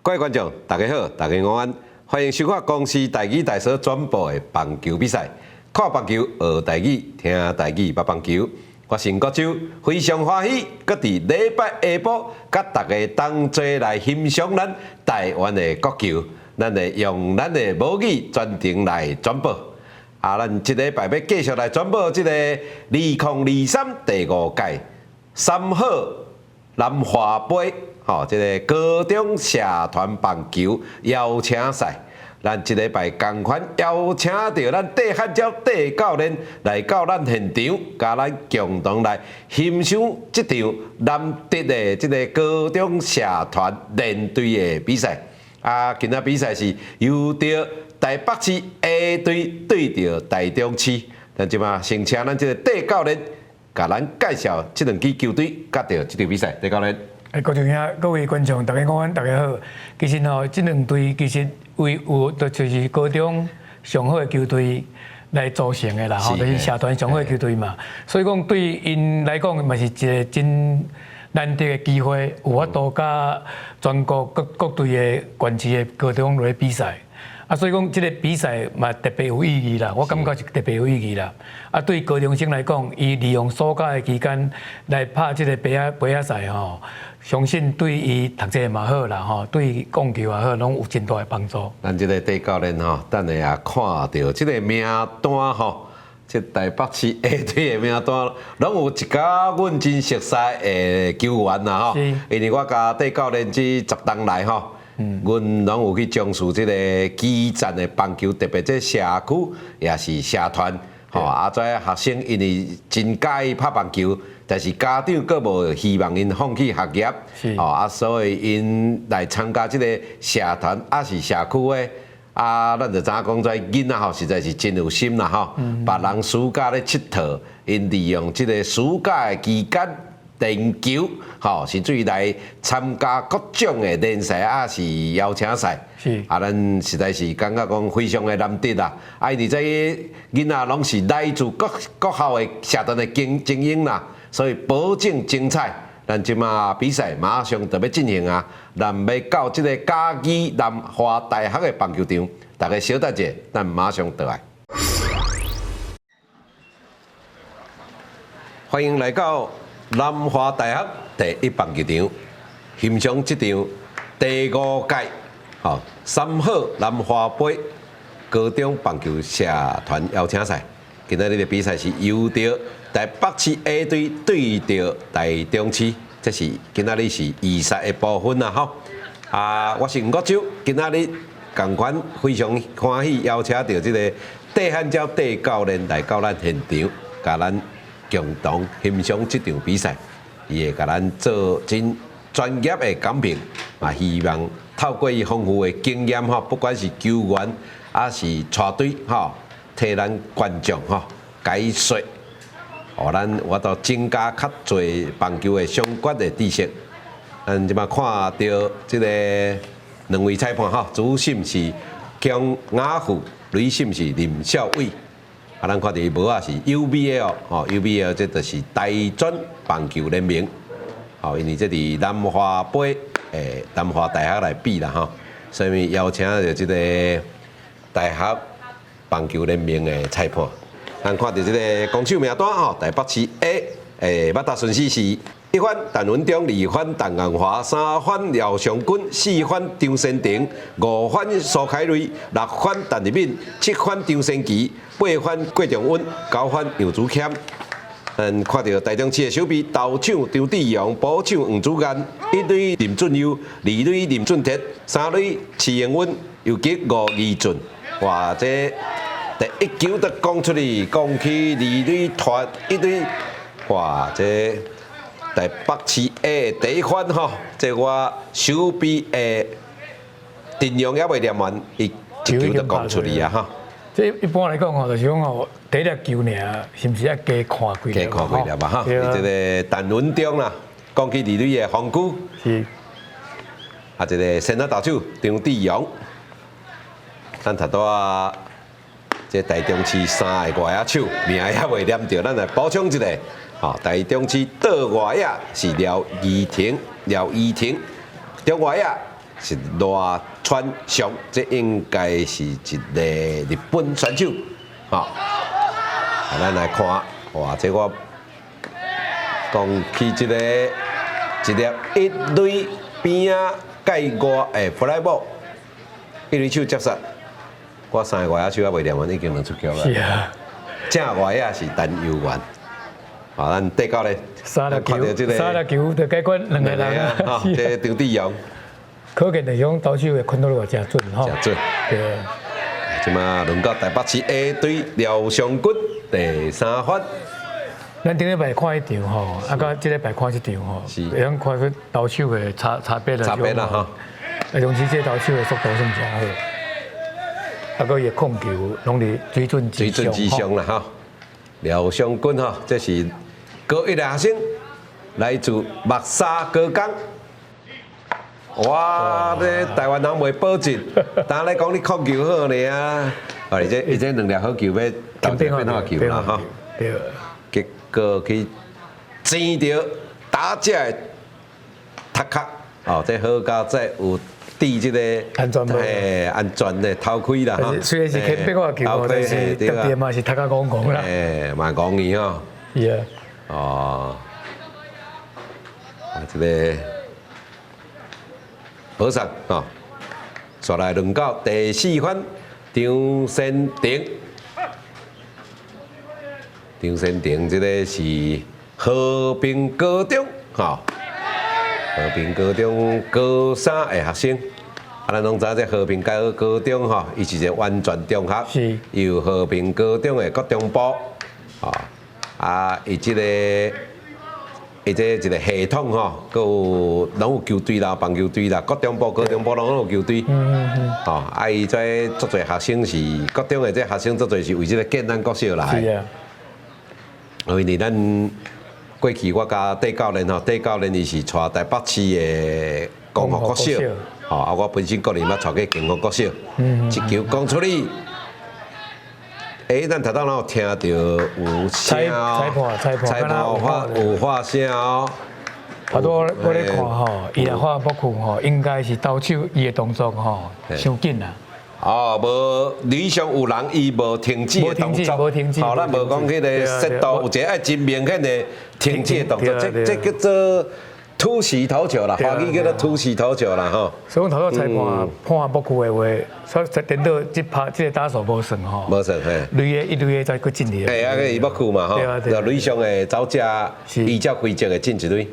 各位觀眾，大家好，大家午安，歡迎收看公視台語台所轉播的棒球比賽。看棒球學台語，聽台語捌棒球。我是國洲，非常歡喜，閣佇禮拜下晡，佮大家同齊來欣賞咱台灣的國球。咱會用咱的母語全程來轉播。啊，咱這禮拜欲繼續來轉播這個2023第五屆三好南華杯。吼，這个高中社團棒球邀請賽，咱這禮拜仝款邀請著咱戴漢蕉戴教練來到咱現場，佮咱共同來欣賞這場難得的這个高中社團聯隊的比賽。啊，今仔比賽是由著台北市 A 隊對著台中市。咱這馬先請咱這个戴教練，共咱介紹這兩支球隊，佮著這場比賽。戴教練。欸，各位兄，各位觀眾，大家午安，大家好。其實吼，這兩隊其實為有，就是高中上好的球隊來組成的啦，吼，就是社團上好的球隊嘛。所以講對𪜶來講嘛是一个真難得的機會，有法度佮全國各各隊的縣市的高中來比賽。啊，所以講這个比賽嘛特別有意義啦，我感覺是特別有意義啦。啊，對高中生來講，伊利用暑假的期間來拍這个杯仔賽吼，相信對伊讀冊嘛好啦吼，對講球也好，攏有真大的幫助。咱這个戴教練吼，等下也看著這个名單吼，這台北市 A 隊的名單，攏有一寡阮真熟似的球員啦吼。因為我佮戴教練這10冬來吼，阮攏有去從事這个基層的棒球，特別這社區也是社團，吼啊，這學生因為真佮意拍棒球，但是家長閣無希望𪜶放棄學業，吼啊，所以𪜶來參加這个社團，抑是社區的，啊，咱就知影講這囡仔吼，實在是真有心啦吼，別人暑假咧𨑨迌，𪜶利用這个暑假的期間練球，吼，甚至於來參加各種的聯賽，抑是邀請賽。啊，咱實在是感覺講非常的難得啦。啊，因為這囡仔攏是來自各各校的社團的精英啦，所以保證精彩。咱這馬比賽馬上就欲進行啊！咱欲到這个嘉義南華大學的棒球場，大家稍等者，咱馬上轉來。歡迎來到南華大學第一棒球場，欣賞這場第五屆吼三好南華杯高中棒球社團邀請賽。今仔日的比賽是由著台北市 A 隊對著台中市，這是今仔日是預賽的部分啦吼。啊，我是吳國洲，今仔日仝款非常歡喜邀請著這个戴漢蕉戴教練來到咱現場，共咱共同欣賞這場比賽，伊會共咱做真專業的講評，嘛希望透過伊豐富的經驗吼，不管是球員抑是帶隊吼，替咱觀眾吼解說，予咱有法度增加較濟棒球的相關的知識。咱這馬看著這个兩位裁判吼，主審是江雅富，壘審是林孝偉。啊，咱看著伊帽仔是 UBL 吼，UBL 這就是大專棒球聯盟，吼，因為這佇南華杯南華大學來比啦吼，所以邀請著這个大學棒球聯盟的裁判。咱看著這个攻守名單吼，台北市 A 的バッター順序是一番陳文忠，二番陳彦華，三番廖尚軍，四番張先庭，五番蘇凱瑞，六番陳立敏，七番張先奇，八番郭仲溫，九番楊子謙。咱看著台中市的守備，投手張志陽，捕手黃子彥，一壘林俊佑，二壘林俊哲，三壘徐英溫，游擊吳義俊。哇，這第一球就攻出去，攻去二壘傳一壘，哇，這台北市 A 第一番吼，這我守備的陣容猶未練完，伊一球就攻出去啊哈。這一般來講吼，就是講吼，第一粒球爾，是毋是愛加看幾粒？加看幾粒嘛哈。這个陳文忠啦，攻去二壘的防區。啊，這个先發投手張志陽，咱頭拄仔這台中市三个外野手名猶未念著，咱來補充一下。吼，台中市倒外野是廖怡婷，廖怡婷，中外野是賴川翔，這應該是一個日本選手，吼。啊，咱來看，哇，這我講起這個一粒一壘邊仔界外的 fly ball，一壘手接殺，我三個外野手猶未念完，已經兩出局啦。是啊。正外野是陳悠元。啊，咱底教咧，三粒球，三粒球就解決兩個人啊。這張志陽。可見就是講投手的控制力誠準吼。誠準。對。這馬輪到台北市 A 隊廖尚軍第三發。咱頂禮拜看彼場吼，啊，佮這禮拜看這場吼，會當看出投手的差差別啦。差別啦吼。啊，尤其這投手的速度算誠好，啊，閣伊的控球攏佇水準之上。水準之上啦吼。廖尚軍吼，這是高一的學生，來自木沙高工。哇！這台灣人袂保證，但咧講你控球好爾啊，哦，伊這伊這兩粒好球欲投變化球啦吼。對。結果去爭著打者的頭殼，哦，這好佳哉有戴這個安全帽，嘿，安全的頭盔啦吼。雖然是去變化球，但是特別嘛是頭殼戇戇啦。嘿，嘛戇去吼。是啊。哦。啊，這個。保送吼，煞來輪到第四番張先庭，張先庭這個是和平高中吼，和平高中高三的學生，啊，咱攏知影這和平高高中吼，伊是一個完全中學，是，由和平高中的國中部，吼，啊，伊這個。伊這一個系統吼，閣有攏有球隊啦、棒球隊啦，國中部、高中部攏有球隊。吼，啊，伊這足濟學生是國中的，這學生足濟是為這個建安國小來。是啊。因為咱過去我佮戴教練吼，戴教練伊是帶台北市的光復國小，吼，啊，我本身個人捌帶過光復國小。一球攻出去。欸，咱頭拄仔有聽著有聲哦，裁判裁判裁判發有發聲哦。頭拄我咧看吼，伊若發撲去吼，應該是投手伊的動作吼，傷緊啦。哦，無壘上有人，伊無停止的動作。無停止，吼，咱無講彼個速度有一個愛真明顯的停止的動作，這這叫做突襲投球啦，華語叫做突襲投球啦，吼。所以講頭拄裁判判撲去的話，所以顛倒這拍這個打數無算吼。無算嘿。壘的一壘的再閣進去。嘿，啊，伊撲去嘛吼，就壘上的走者依照規則會進一壘。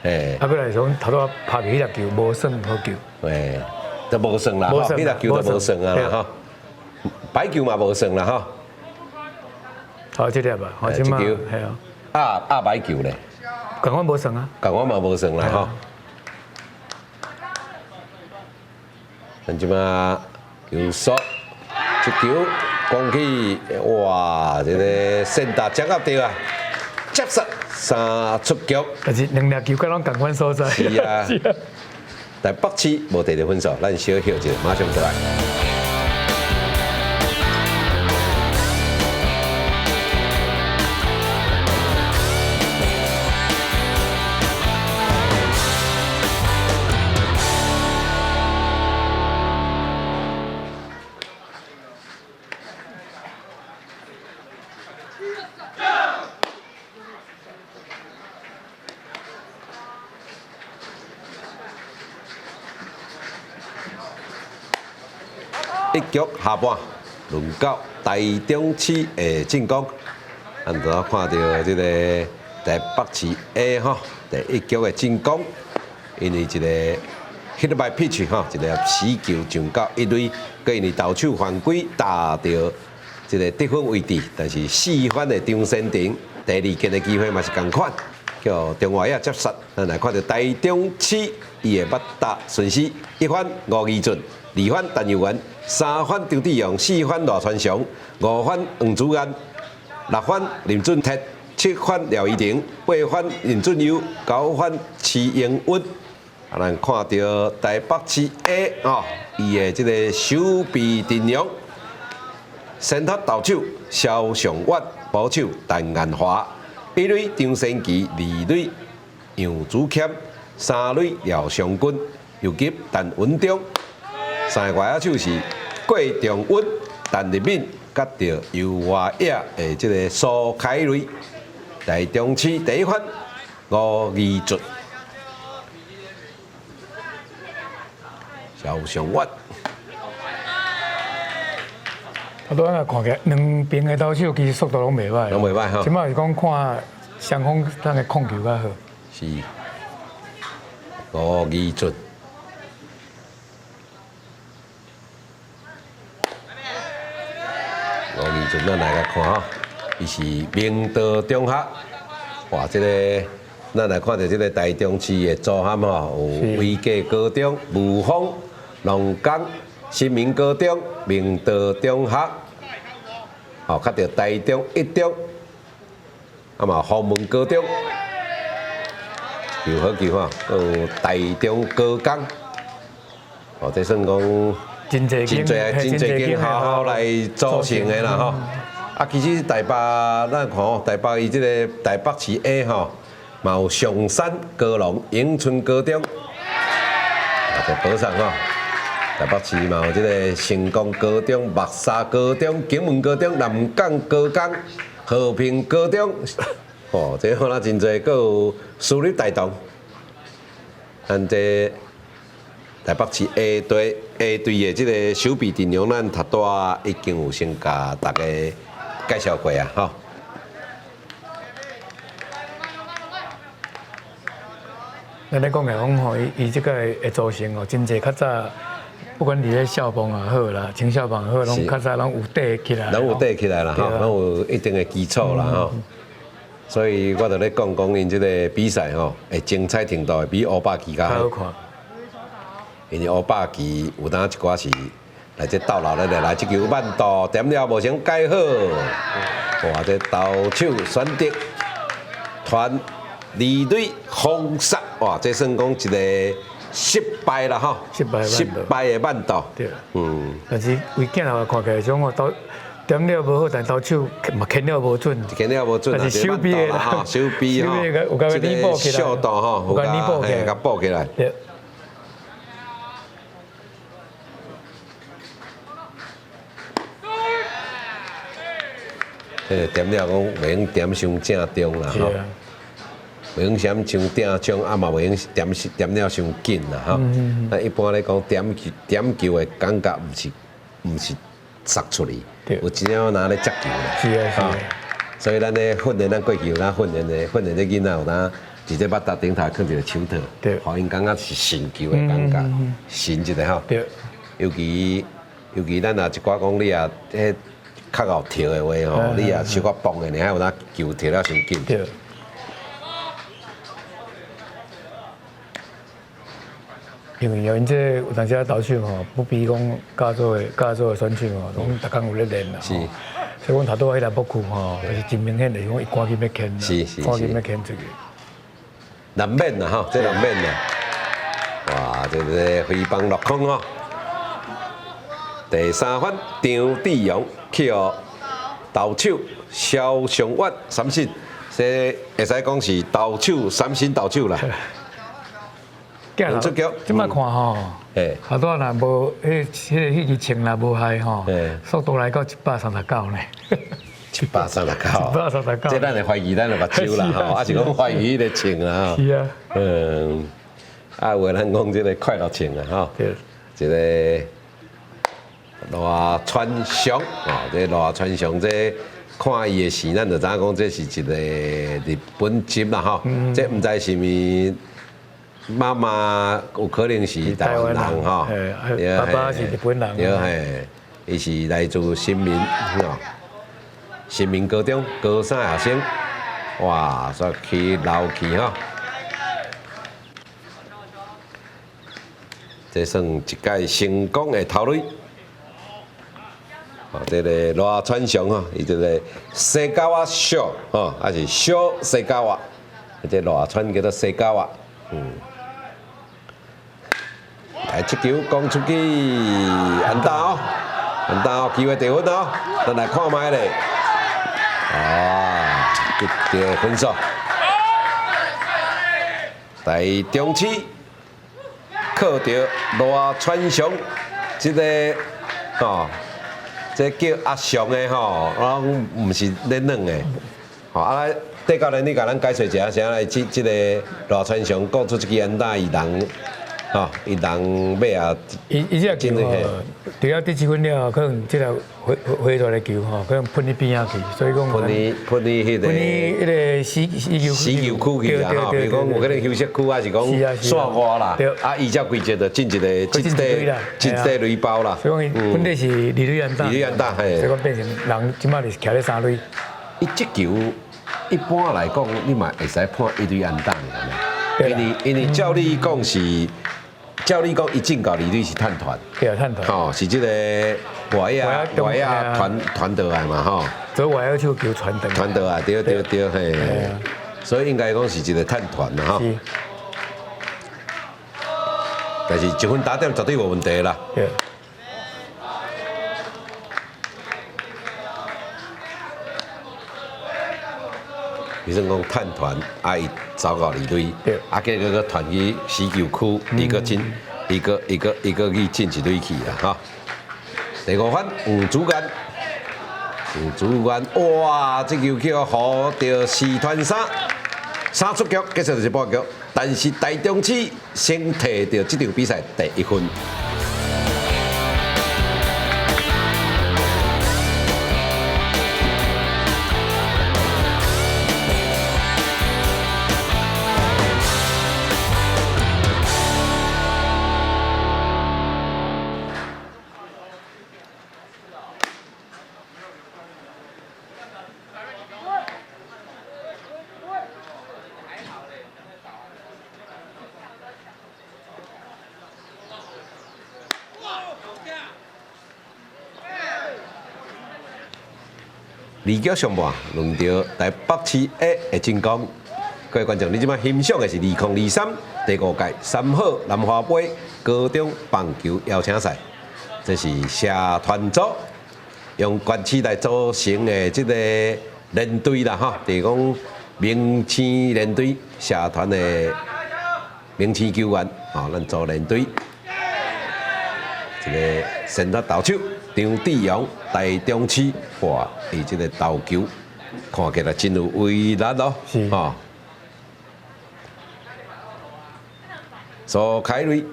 嘿。啊，閣來講頭拄拍去彼粒球無算好球。嘿，都無算啦，吼，彼粒球都無算啊啦，吼。白球嘛無算啦，吼。好，這粒吧，好，這球，係啊。啊啊，白球咧。仝款無算啊，仝款嘛無算啦吼。咱這馬球速，這球攻去，哇！這個先打掌握著啊，接實三出局。但是兩粒球閣攏仝款所在。是啊。台北市無摕著分數，咱小歇一下，馬上回來。一局下半，輪到台中市的進攻。咱拄仔看著這個台北市 A 吼，第一局的進攻，因為一個 hit by pitch 吼，一個死球上到一壘，閣因為投手犯規打著這個得分位置，但是四分的張先庭第二局的機會嘛是仝款，叫中外野接殺。咱來看著台中市伊的捌打順序，一番吳義俊，二番陳佑元，三番張志勇，四番賴傳祥，五番黃子安，六番林俊哲，七番廖怡婷，八番林俊優，九番徐英穩。啊，咱看著台北市 A 哦，伊的這個守備陣容，先發投手蕭尚遠，捕手陳彥華，一壘張先奇，二壘楊子謙，三壘廖尚軍，游击陈文忠，三个外野手是郭仲允、陈立敏，佮著游外野的這个苏凱瑞。台中市第一番吳義俊，蕭尚遠。頭拄仔看起來兩邊的投手其實速度攏袂䆀，攏袂䆀吼。這擺是講看雙方當個控球較好。是吳義俊。吳義俊，咱來共看吼，伊是明道中學，哇！這個咱來看著這個台中市的組合吼，有威格高中、霧峰、龍崗、新民高中、明道中學，吼，較著台中一中，啊嘛洪門高中，球好球吼，閣有台中高工，哦，這算講真濟真濟真濟間學校來組成的啦吼。啊，其實台北咱看吼，台北伊這个台北市 A 吼，嘛有上山高農、永春高中，啊，就保送吼。台北市嘛有這个成功高中、木柵高中、景文高中、南港高工、和平高中，吼，這可能真濟，閣有私立大同。咱這台北市 A 隊 A 隊的這个守備陣容，咱頭拄仔已經有先共大家介紹過啊，吼。咱咧講來講吼，伊伊這个的組成哦，真濟較早，不管佇咧少棒也好啦，青少棒也好，攏較早攏有底起來。攏有底起來啦，吼，攏有一定的基礎啦，吼。所以我就咧講講𪜶這个比賽吼，會精彩程度會比烏霸旗較好看。因為烏霸旗有當一寡是來這鬥鬧咧，來這球慢投點了無成蓋好，哇！這投手選擇傳二壘封殺，哇！這算講一个失敗啦，吼，失敗失敗的慢投。對，但是為鏡頭看起來種哦，投點了無好，但投手嘛牽了無準，牽了無準，但是手臂的啦，手臂吼，有共彌補起來，速度吼，有共彌補起來，共補起來。對。這个點了講袂用點傷正中啦，吼，袂用閃傷正中，啊嘛袂用點點了傷緊啦，吼。那一般來講，點球點球的感覺毋是毋是殺出去，有真正若咧接球啦。是啊，是啊。所以咱咧訓練，咱過去有當訓練的，訓練這囡仔有當佇這腹肚頂頭囥一个手套，予𪜶感覺是神球的感覺，神一个吼。尤其尤其咱若一寡講你啊，彼較𠢕跳的話吼，你也小可磅的，爾有當球跳了傷緊。對。因為𪜶這有當時投手吼，不比講甲組的甲組的選手吼，攏逐工有咧練啦。是。所以講頭拄仔彼個卜球吼，就是真明顯，就是講伊趕緊欲牽，是是趕緊欲牽出去。難免啦吼，這難免啦。哇，這個飛棒落空吼。第三番張志勇去予投手蕭尚遠三振，這會使講是投手三振投手啦。出局，這擺看吼，頭拄仔若無彼彼个彼支銃若無害吼，速度來到139呢。 139。 139。這咱會懷疑咱的目睭啦吼，還是講懷疑彼个銃啦吼。是啊。嗯，啊有的咱講這个快樂銃啊吼，這个賴傳祥哦，這賴傳祥這看伊的姓，咱就知影講這是一个日本籍啦吼。這毋知是毋媽媽有可能是台灣人吼，爸爸是日本人。對嘿，伊是來自新民吼，新民高中高三學生，哇，煞去流去吼，這算一屆成功的投壘。哦，這個賴傳祥吼，伊這個西高瓦小吼，還是小西高瓦，這賴傳叫做西高瓦，嗯。來，這球攻出去，安打哦，安打哦，機會得分哦，咱來看覓咧。啊，得著分數。台中市柯靠著賴傳祥這個吼，這叫阿祥的吼，攏毋是咧軟的。吼啊，戴教練，你共咱解說一下，啥來這這個賴傳祥講出這支安打，伊人吼，伊人尾啊，伊伊這個球吼，除了得七分了後，可能這個回回出來球吼，可能噴去邊仔去，所以講噴去噴去彼個噴去彼個死死球死球區去啦吼，比如講有可能休息區還是講線外啦，啊，依照規則就進一個這塊這塊壘包啦。所以講伊本底是二壘安打，二壘安打嘿，所以講變成人這擺就是徛咧三壘。伊這球一般來講，你嘛會使判一壘安打的，因為因為照理講是。照理講，伊進到二壘是趁團，對啊，趁團，吼，是這個外野外野傳傳倒來嘛，吼，做外野手球傳轉，傳倒來，對對對，嘿，所以應該講是一個趁團啦，吼。但是一分打點絕對無問題啦。對。比如講趁團，啊，伊走到二壘，啊，結果閣傳去死球區，伊閣進，伊閣伊閣伊閣去進一壘去啦，吼。第五番黃子源，黃子源，哇，這球去予著四傳三，三出局，結束就是半局。但是台中市先摕著這場比賽第一分。二局上半，輪到台北市 A 的進攻。各位觀眾，你這擺欣賞的是2023第五屆三好南華盃高中棒球邀請賽，這是社團組用縣市來組成的這個聯隊啦，吼，就是講明星聯隊社團的明星球員，吼，咱組聯隊，這個先發投手張志勇，台中市，哇，伊這個投球看起來真有威力咯，吼。蘇凱瑞，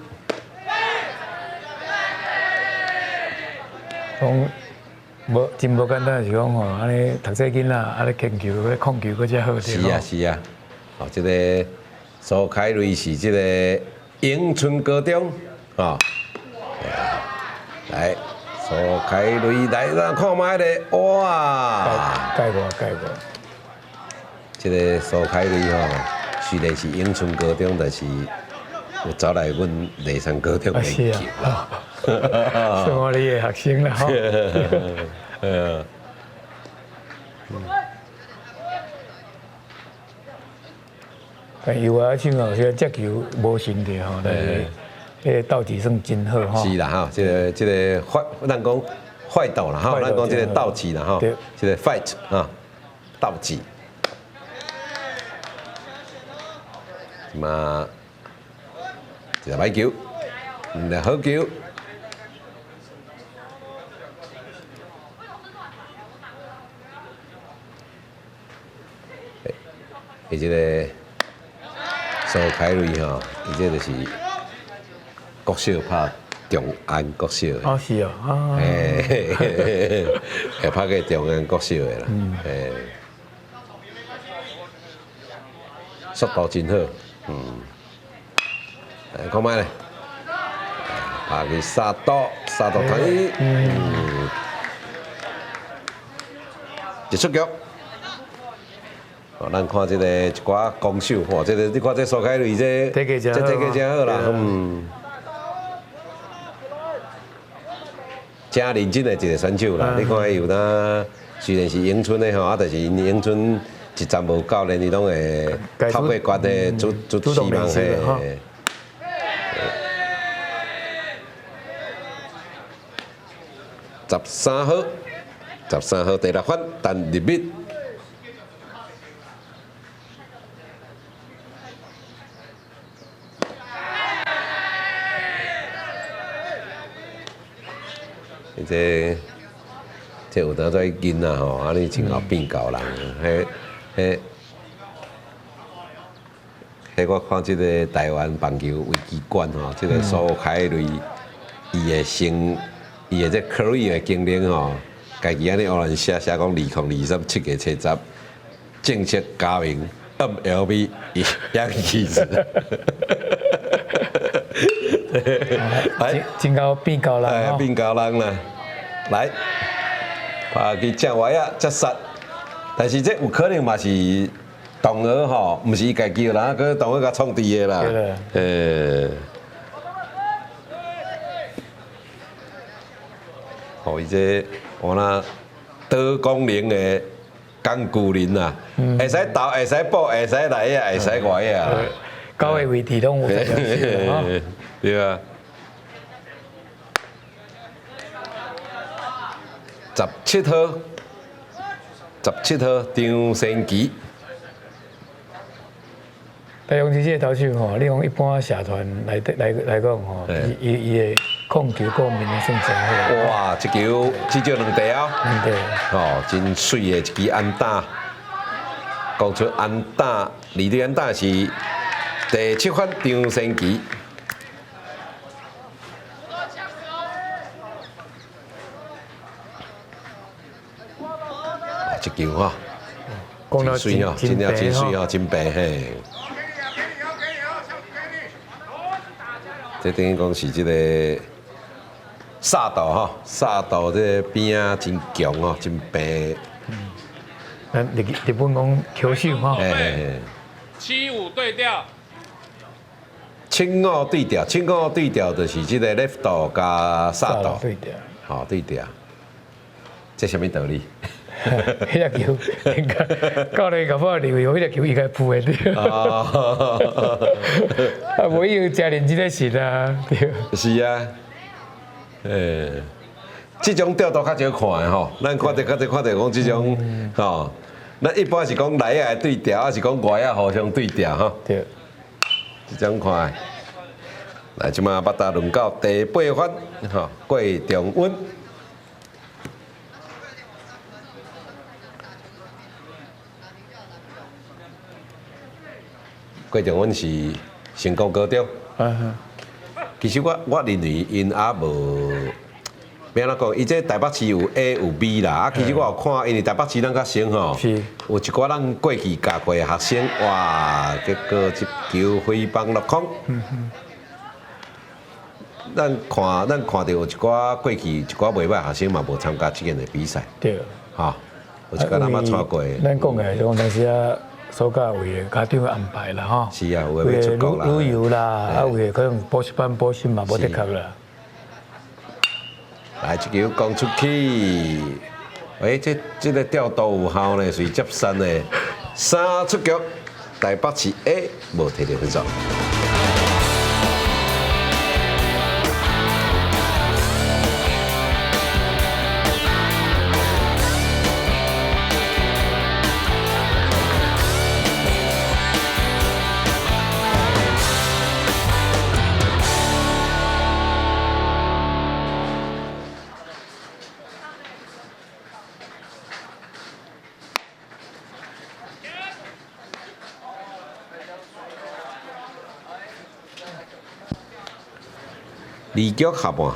講無真無簡單，是講吼，按呢讀冊囡仔，按呢控球、咧控球閣遮好。是啊是啊，哦，這個蘇凱瑞是這個永春高中，哦，來蘇凱瑞來，咱看覓咧，哇！蓋過蓋過。這個蘇凱瑞吼，雖然是永春高中，但是有走來阮麗山高中練球啦。算我你的學生啦，吼。但有啊，像哦，雖然這球無神的吼，但是彼個鬥志算真好吼。是啦，吼，這個這個 fight，咱講 fight 啦，吼，咱講這個鬥志啦，吼，這個 fight 啊，鬥志。嘛，一個歹球，毋是好球。伊這個蘇凱瑞吼，伊這就是國小拍重安國小的。哦，是哦，啊。嘿，會拍過重安國小的啦，嘿，速度真好，來看覓咧，拍去沙多，沙多睇，一出局。哦，咱看這個一寡攻守，吼，這個你看這蘇凱瑞這，體格這體格真好啦，真認真的一個選手啦。你看伊有當，雖然是永春的吼，啊，但是𪜶永春一站無教練，伊攏會透過決的主主希望嘿。13號，13號第六番，陳立敏。這有當做囡仔吼，按呢真𠢕變猴人，彼彼彼我看這个台灣棒球危機館吼，這个蘇凱瑞伊的生伊的這 career 的經歷吼，家己按呢烏亂寫寫講2023 7月70正式加盟 MLB 洋基。來，真𠢕變猴人。變猴人啦，來，拍去正外仔接殺，但是這有可能嘛是同學吼，毋是伊家己的人，閣同學共創治的啦。欸，吼，伊這有那多功能的工具人啊，會使投，會使捕，會使內野，會使外野。九个位置攏有。對啊。17號，17號張先奇。但用這個投手吼，你講一般社團來講吼，伊伊的控球方面算真好。哇，這球至少兩塊哦。兩塊。哦，真媠的一支安打，講出安打，二壘安打是第七發張先奇。這球吼，真媠哦，真正真媠哦，真白嘿。這等於講是這個殺道吼，殺道這个邊仔真強哦，真白。咱日日本講球手吼。七五對調。七五對調，七五對調就是這个 left 佮殺道對調。吼，對調。這啥物道理？彼个球應該教練搞不好認為彼个球應該撲的對。啊，無伊有誠認真咧是啊，對。是啊，欸，這種調度較少看的吼，咱看著較濟看著講這種吼，咱一般是講內野對調，抑是講外野互相對調吼。對。這種看的。來，這馬巴達輪到第八發，吼，郭仲穩。郭仲穩是成功高中。其實我認為𪜶猶無，欲按怎講？伊這台北市有 A 有 B 啦。啊，其實我有看，因為台北市咱較熟吼，有一寡咱過去教過的學生，哇，結果這球揮棒落空。咱看著有一寡過去一寡袂䆀學生嘛，無參加這個的比賽。對。吼，有一寡咱捌帶過的。咱講的講，當時啊。暑假為了家長安排啦，吼，是啊，有的欲出國啦，旅遊啦，啊，有的可能補習班補習嘛，無得空啦。來，這球攻出去，欸，這個調度有效呢，是接殺的，三出局，台北市 A 無提著分數。二局下半，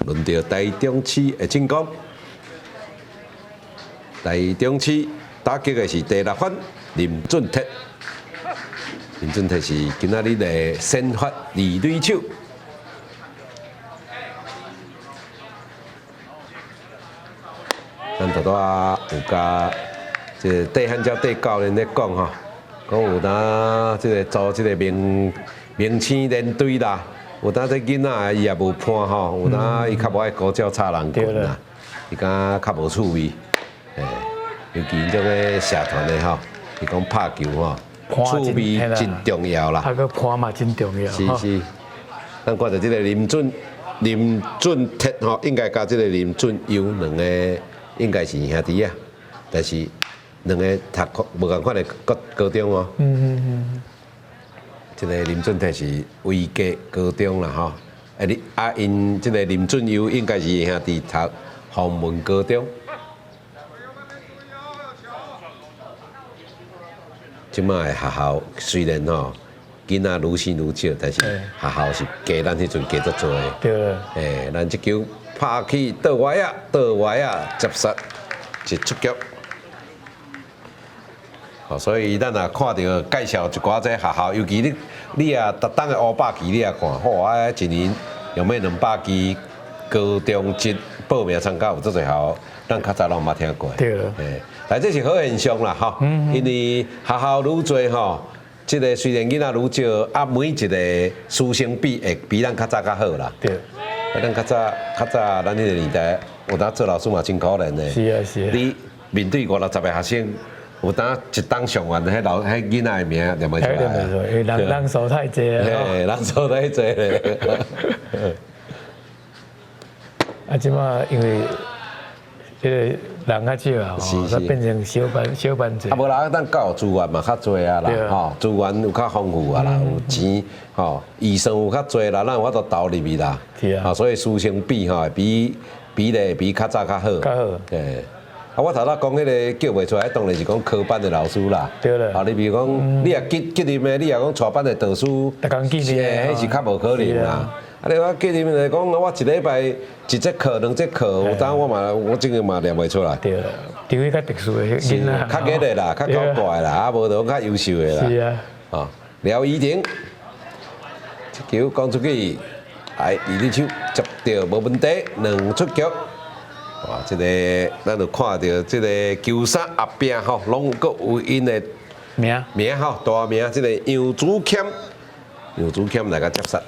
輪到台中市的進攻。台中市打擊的是第六番林俊哲，林俊哲是今仔日的先發二壘手。咱拄拄仔有佮這個戴漢椒戴教練咧講吼，講有當這個組這個明明星連隊啦。有當這囡仔伊也無伴吼，有當伊較無愛孤鳥插人群啦，伊敢較無趣味，欸，尤其𪜶種个社團的吼，伊講拍球吼，趣味真重要啦。啊，閣伴嘛真重要。是是，咱看著這个林俊哲吼，應該佮這个林俊優兩个應該是兄弟仔，但是兩个讀無仝款的國高中哦。這個林俊哲是威格高中啦吼，啊你啊𪜶這個林俊優應該是兄弟讀洪文高中。這擺的學校雖然吼囡仔愈生愈少，但是學校是加咱彼陣加足濟。對。欸，咱這球拍去倒歪仔，倒歪仔接殺一出局。哦，所以咱若看著介紹一寡這學校，尤其你也逐冬的烏百旗，你也看，吼啊，一年有欲200支高中職報名參加有足濟學校，咱較早攏毋捌聽過。對。欸，但這是好現象啦，吼，因為學校愈濟吼，這個雖然囡仔愈少，啊，每一個師生比會比咱較早較好啦。對。啊，咱較早較早，咱彼個年代，有當做老師嘛真可憐的。是啊是啊。你面對五六十個學生，有當一冬上完，彼老彼囡仔的名念袂出來。人人數太濟啊。嘿，人數太濟咧。啊，這擺因為這個人較少啊，吼，變成小班小班制。啊，無啦，咱教育資源嘛較濟啊啦，吼，資源有較豐富啊啦，有錢吼，預算有較濟啦，咱有法度投入去啦。是啊。所以師生比吼，比比例比較早較好。較好。對。啊，我頭拄講彼個叫袂出來，當然是講科班的老師啦。對啦。啊，你比如講，你若吉吉林的，你若講帶班的導師，逐工見面，彼是較無可能啦。啊，你講吉林來講，我一禮拜一節課、兩節課，有當我嘛，我這個嘛念袂出來。對啦，除非較特殊的囡仔，較激的啦，較古怪啦，啊，無就較優秀的啦。是啊。啊，廖怡婷，這球講出去，來二壘手接著無問題，兩出局。哇，這個咱就看著這個球衫後壁吼，攏閣有𪜶的名名吼，大名，這個楊子謙，楊子謙來共接殺。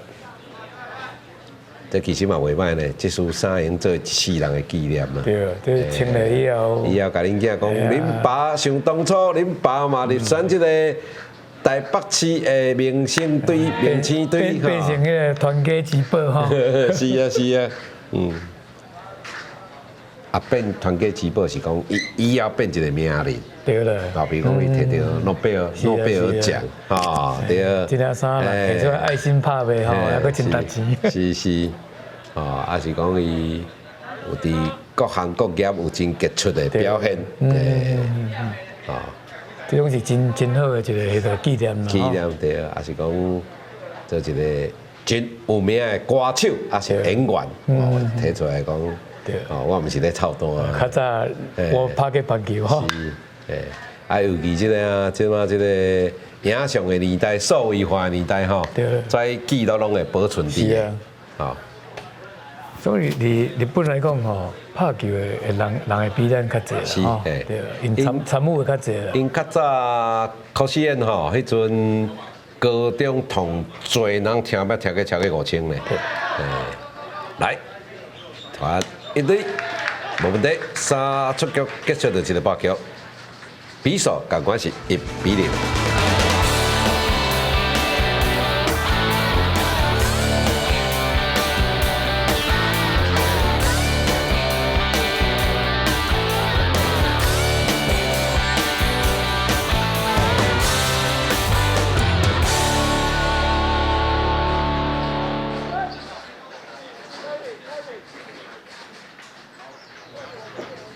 這其實嘛袂䆀呢，這束衫會用做一世人的紀念啦。對，這穿了以後，以後共恁囝講，恁爸想當初，恁爸嘛入選這個台北市的明星隊、明星隊，變成彼個傳家之寶吼。是啊，是啊，嗯。啊，變傳家之寶是講伊以後變一個名人。對啦。啊，比如講伊摕著諾貝爾獎，啊，對。這領衫啦，摕出來愛心拍賣吼，猶閣真值錢。是是，哦，啊是講伊有佇各行各業有真傑出的表現，哦，這種是真真好的一個彼個紀念啦。紀念對，啊是講做一個真有名的歌手，抑是演員，哦，提出來講。哦，我毋是咧操蛋啊。較早我拍過棒球吼。是，欸，啊，尤其這個啊，這馬這個影像的年代，數位化的年代吼，這記錄攏會保存佇。是啊。吼。所以佇日本來講吼，拍球的人人會比咱較濟啦，吼。對，𪜶參參與的較濟啦。𪜶較早考試院吼，彼陣高中同濟人聽捌聽過超過5000呢。對。來，團。一壘，無問題，三出局結束就一個敗局，比數仝款是1比0。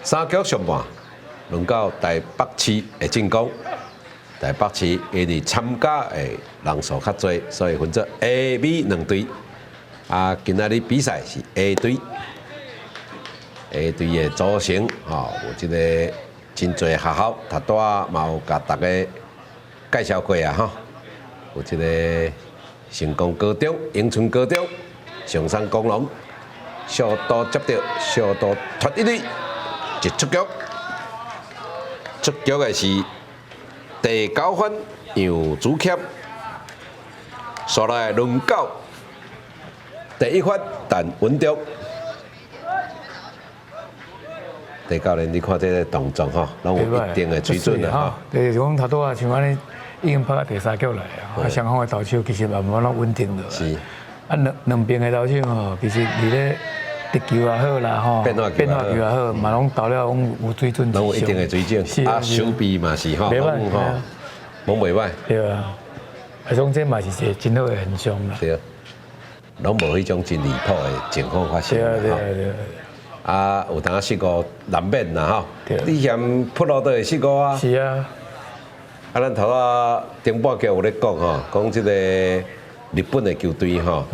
三局上半，輪到台北市的進攻。台北市因為參加的人數較濟，所以分做 A、B 兩隊。啊，今仔日比賽是 A 隊，A 隊的組成吼，有這個真濟學校，頭拄仔嘛有共大家介紹過啊吼。有這個成功高中、永春高中、松山光榮，小島接著，小島脫一壘。一出局，出局的是第九分楊子謙，紲來輪到第一發陳文忠。第教練，你看這個動作吼，攏有一定的水準啦吼。就是講頭拄仔像按呢，已經拍到第三局來啊，雙方的投手其實慢慢攏穩定落來。是。啊，兩兩邊的投手吼，其實佇咧。直球也好啦，吼，變化球也好，嘛攏投了攏有水準。攏有一定的水準，啊，手臂嘛是吼，袂䆀吼，攏袂䆀。對啊，啊，總這嘛是一個真好的現象啦。對，攏無彼種真離譜的情況發生。對啊，對啊，對啊。啊，有當失誤難免啦吼。你嫌撲落都會失誤啊。是啊。啊，咱頭仔頂半局有咧講吼，講這個日本的球隊吼，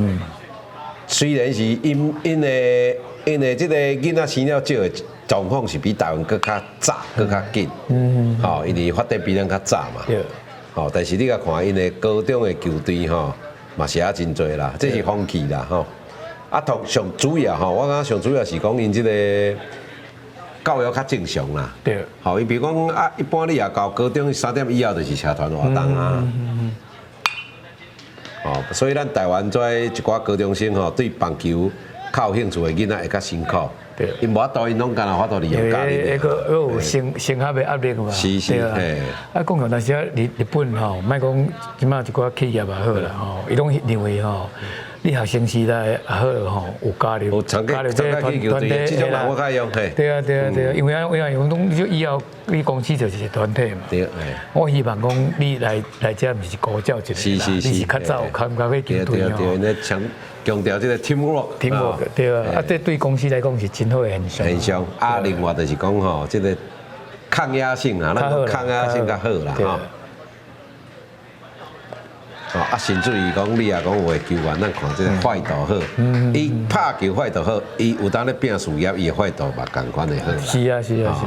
雖然是𪜶𪜶的𪜶的這個囡仔生了少的狀況是比台灣閣較早、閣較緊，吼，因為發展比咱較早嘛。吼，但是你共看𪜶的高中的球隊吼，嘛是也真濟啦，這是風氣啦吼。啊，同上主要吼，我感覺上主要是講𪜶這個教育較正常啦。吼，伊比如講啊，一般你也到高中3點以後就是社團活動啊。哦，所以咱台灣這一寡高中生吼，對棒球較有興趣的囡仔會較辛苦。𪜶無法度，𪜶攏干焦法度利用教練。彼個有升升學的壓力嘛。是是，啊，講到但是啊，日日本吼，莫講這馬一寡企業也好啦吼，伊攏認為吼，你學生時代也好吼，有加入加入這個團團體，這種人我較用。對啊對啊對啊，因為啊因為講你以後你公司就是一個團體嘛。對，我希望講你來來這毋是孤照一個啦，你是較早有參加過球隊吼。對對對，強強調這個 teamwork。 teamwork 對啊，啊這對公司來講是真好的現象。現象啊，另外就是講吼，這個抗壓性啊，咱抗壓性較好啦吼。哦，啊，甚至於講你若講有的球員，咱看這個態度好，伊拍球態度好，伊有當咧拼事業，伊的態度嘛仝款會好啦。是啊，是啊，是啊。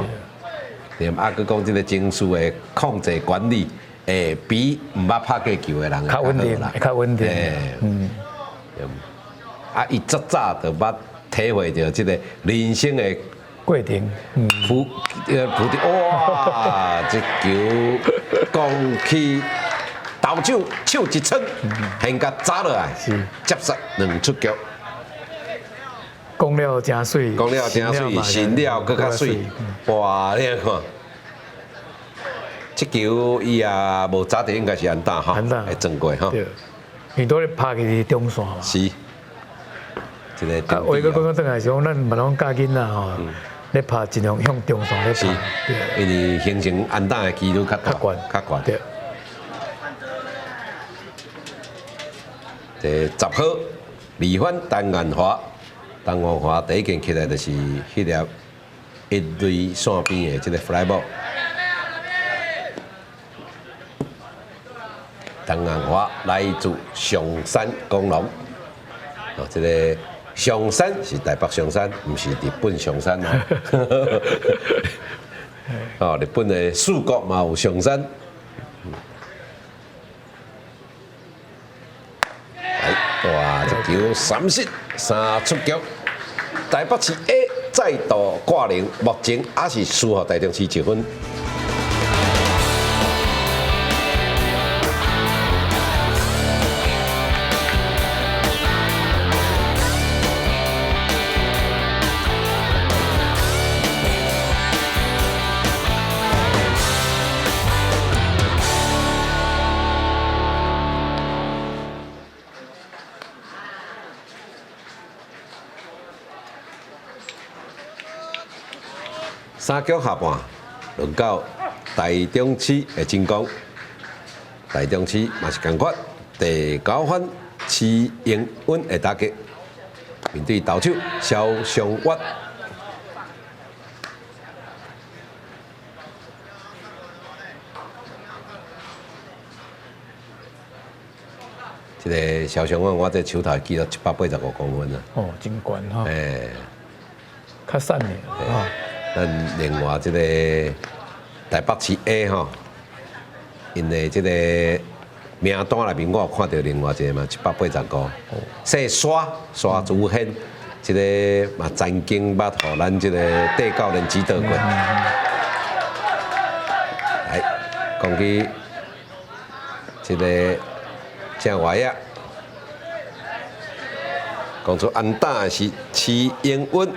對，啊，閣講這個情緒的控制管理，會比毋捌拍過球的人較穩定啦，較穩定。嗯。啊，伊足早就捌體會著這個人生的過程。鋪鋪墊，哇！這球講起。投手手一撐，現共砸落來，接殺兩出局。講了誠媠，講了誠媠，神了閣較媠。哇！你看，這球伊也無砸著，應該是安打吼，會撞過吼。對，伊都咧拍去是中線嘛。是。這個。啊，話閣講轉來是講，咱嘛攏教囡仔吼，咧拍盡量向中線咧拍。對。因為形成安打的幾率較大，較懸。對。第十號，二番陳元華，陳元華第一件起來就是彼粒一壘線邊的這個 fly ball。陳元華來自松山光隆，哦，這個松山是台北松山，毋是日本松山哦。哦，日本的四國嘛有松山。哇！這球三失三出局，台北市 A 再度掛零，目前還是輸予台中市一分。三局下半，輪到台中市的進攻。台中市嘛是仝款，第九番徐英穩的打擊，面對投手蕭尚月。這個蕭尚月，我這手頭記錄785公分啊。哦，真懸吼。欸。較瘦的。咱另外這個台北市 A 吼，𪜶的這個名單內面，我有看著另外一個嘛，785，姓沙沙祖軒，這個嘛曾經捌予咱這個戴教練指導過。來，講起這個正外野，講出安打的是徐英穩。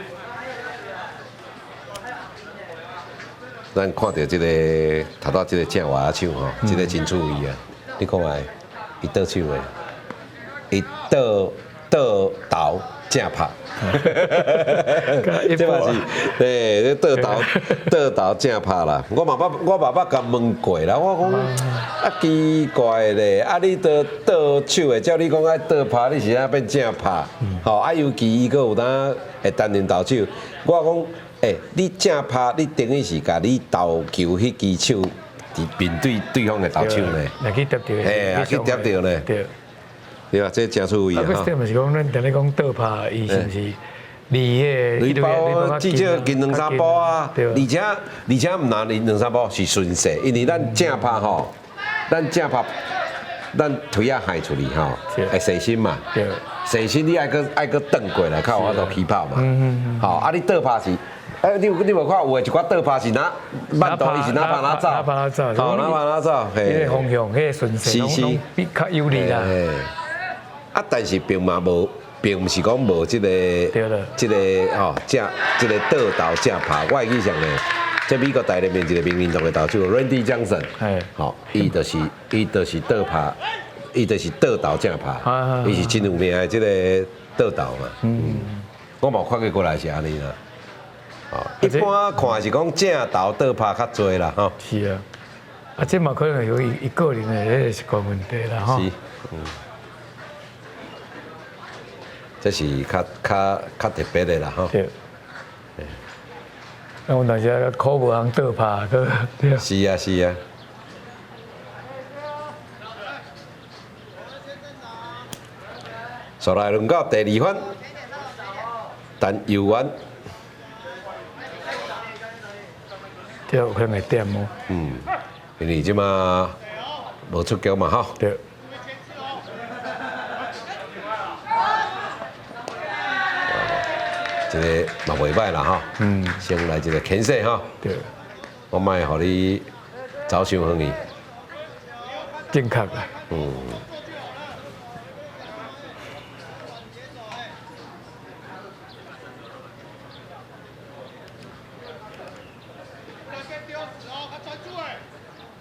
咱看著這個頭拄這個正外仔手吼，這個真趣味啊！你看覓，伊倒手的，伊倒倒投，正拍。這嘛是，對，倒投倒投正拍啦。我嘛捌共問過啦，我講啊奇怪咧，啊你都倒手的，照你講愛倒拍，你是按怎變正拍？吼啊，尤其伊閣有當會擔任投手，我講，欸，你正拍，你等於是共你投球彼支手佇面對對方的投手呢，來去疊著，嘿，啊去疊著呢。對。對啊，這誠趣味啊！啊，這毋是講咱定咧講倒拍，伊是毋是離彼個？離包至少近兩三步啊！而且毋若離兩三步是順勢，因為咱正拍吼，咱正拍，咱腿仔害出去吼，會斜身嘛。斜身你愛閣愛閣轉過來，較有法度起跑嘛。吼，啊你倒拍是，欸，你無看有的一寡倒拍是若慢度，伊是若拍若走，若拍若走，吼，若拍若走，彼个方向，彼个順勢，攏比較有利啦。啊，但是並嘛無，並毋是講無這个，這个吼正，這个倒投正拍。我會記啥呢？這美國大聯盟一個名運動的投手 Randy Johnson，吼，伊就是倒拍，伊就是倒投正拍，伊是真有名的這個倒投嘛。嗯，我嘛看過過來是按呢啦。哦，一般看是講正投倒拍較濟啦，吼。是啊，啊，這嘛可能有伊伊個人的彼個習慣問題啦，吼。是，嗯。這是較較較特別的啦，吼。對。那有當時考無通倒拍，閣對。是啊，是啊。煞來輪到第二番，陳佑元。這有可能會點哦。嗯，因為這馬無出局嘛，吼。對。這個嘛袂䆀啦，吼。嗯。先來一個牽制，吼。對。我莫予你走傷遠去。正確啦。嗯。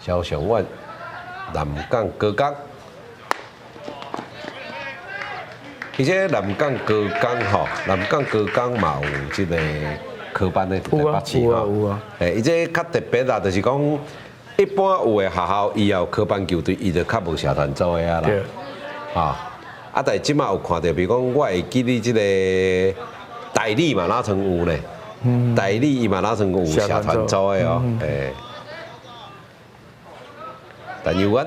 蕭尚遠，南港高工。其實南港高工吼，南港高工嘛有這個科班的佇台北市吼。有啊有啊。欸，伊這較特別啦，就是講一般有的學校伊也有科班球隊，伊就較無社團組的啊啦。對。吼，啊，但是這馬有看著，比如講，我會記得這個大理嘛，哪曾有呢？大理伊嘛哪曾有社團組的哦，欸。陳佑元，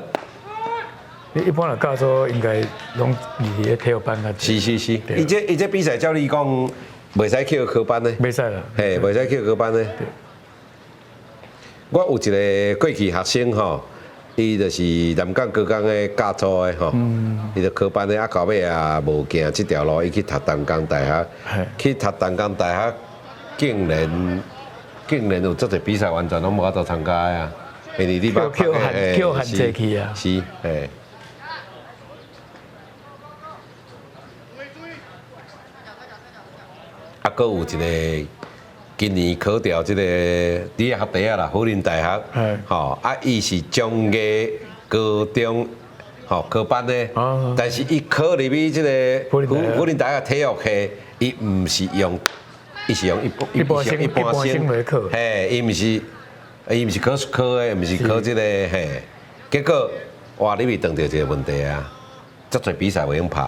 你一般來教組應該攏佇咧體育班較濟。是是是，伊這比賽照理講，袂使扣科班呢。袂使啦。嘿，袂使扣科班呢。我有一個過去學生吼，伊就是南港高工的教組的吼，伊就科班的，啊，到尾也無行這條路，伊去讀淡江大學，去讀淡江大學，竟然有足濟比賽完全攏無法度參加啊！因為你捌扣限制去啊！是，嘿。啊，閣有一個今年考著這個佇學弟仔啦，輔仁大學，吼，啊，伊是中藝高中，吼科班的，但是伊考入去這個輔仁大學體育系，伊毋是用，伊是用一般生，一般生來考，嘿，伊毋是。伊毋是考科的，毋是考這個嘿，結果哇，你咪碰著一個問題啊！足濟比賽袂用拍，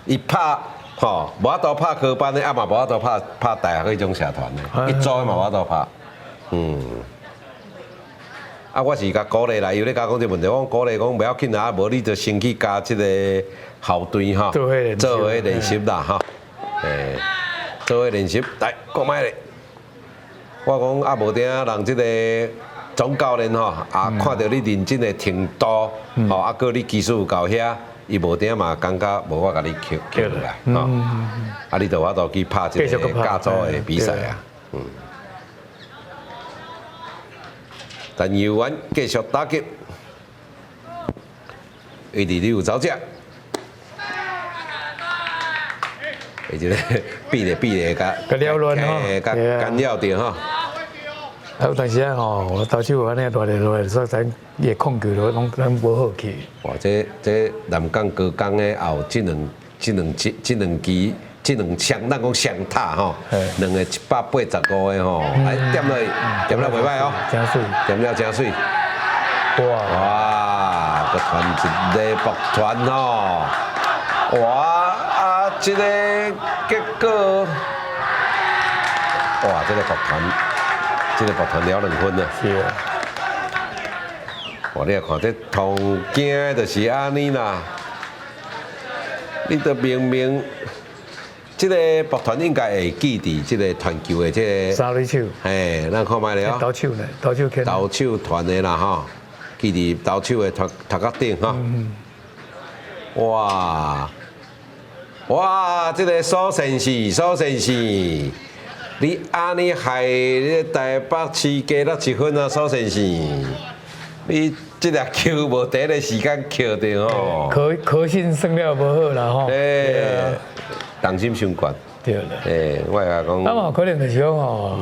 伊拍吼無法度拍科班的，啊嘛無法度拍拍大學彼種社團的，伊組的嘛無法度拍，嗯。啊，我是共鼓勵啦，伊有咧共我講這個問題，我講鼓勵講袂要緊啊，無你就先去加這個校隊吼，做伙練習啦吼，欸，做伙練習，來講覓咧。我講啊，無定人這個總教練吼，啊看著你認真的程度，吼啊，閣你技術有夠遐，伊無定嘛感覺無我共你扣扣落來，吼，啊你就有法度去拍這個甲組的比賽啊，嗯。陳佑元繼續打擊，伊佇咧有走者。伊這個比咧比咧，共擾亂吼，共干擾著吼。啊，有當時啊吼，我投手按呢蹛來蹛來，所以咱伊的控球都攏攏無好去。哇，這這南港高工的也有這兩這兩這這兩支這兩雙，咱講雙塔吼，兩个185的吼，來點落去，點了袂䆀哦，真媠，點了真媠。哇！哇，閣傳一个爆傳吼，哇啊，這个結果，哇，這个爆傳，這个爆傳了2分啊。是啊。哇，你來看這頭驚就是按呢啦，你都明明。這个爆傳應該會記佇這個傳球的這个三壘手，嘿，咱看覓咧哦。投手呢？投手投手傳的啦吼，記佇投手的頭頭殼頂吼。哇哇，這个蘇先生，蘇先生，你按呢害你台北市加了1分啊，蘇先生，你這粒球無第一个時間抾著吼。可可信算了無好啦吼。欸，重心傷懸。對啦。欸，我會講。啊嘛，可能就是講吼，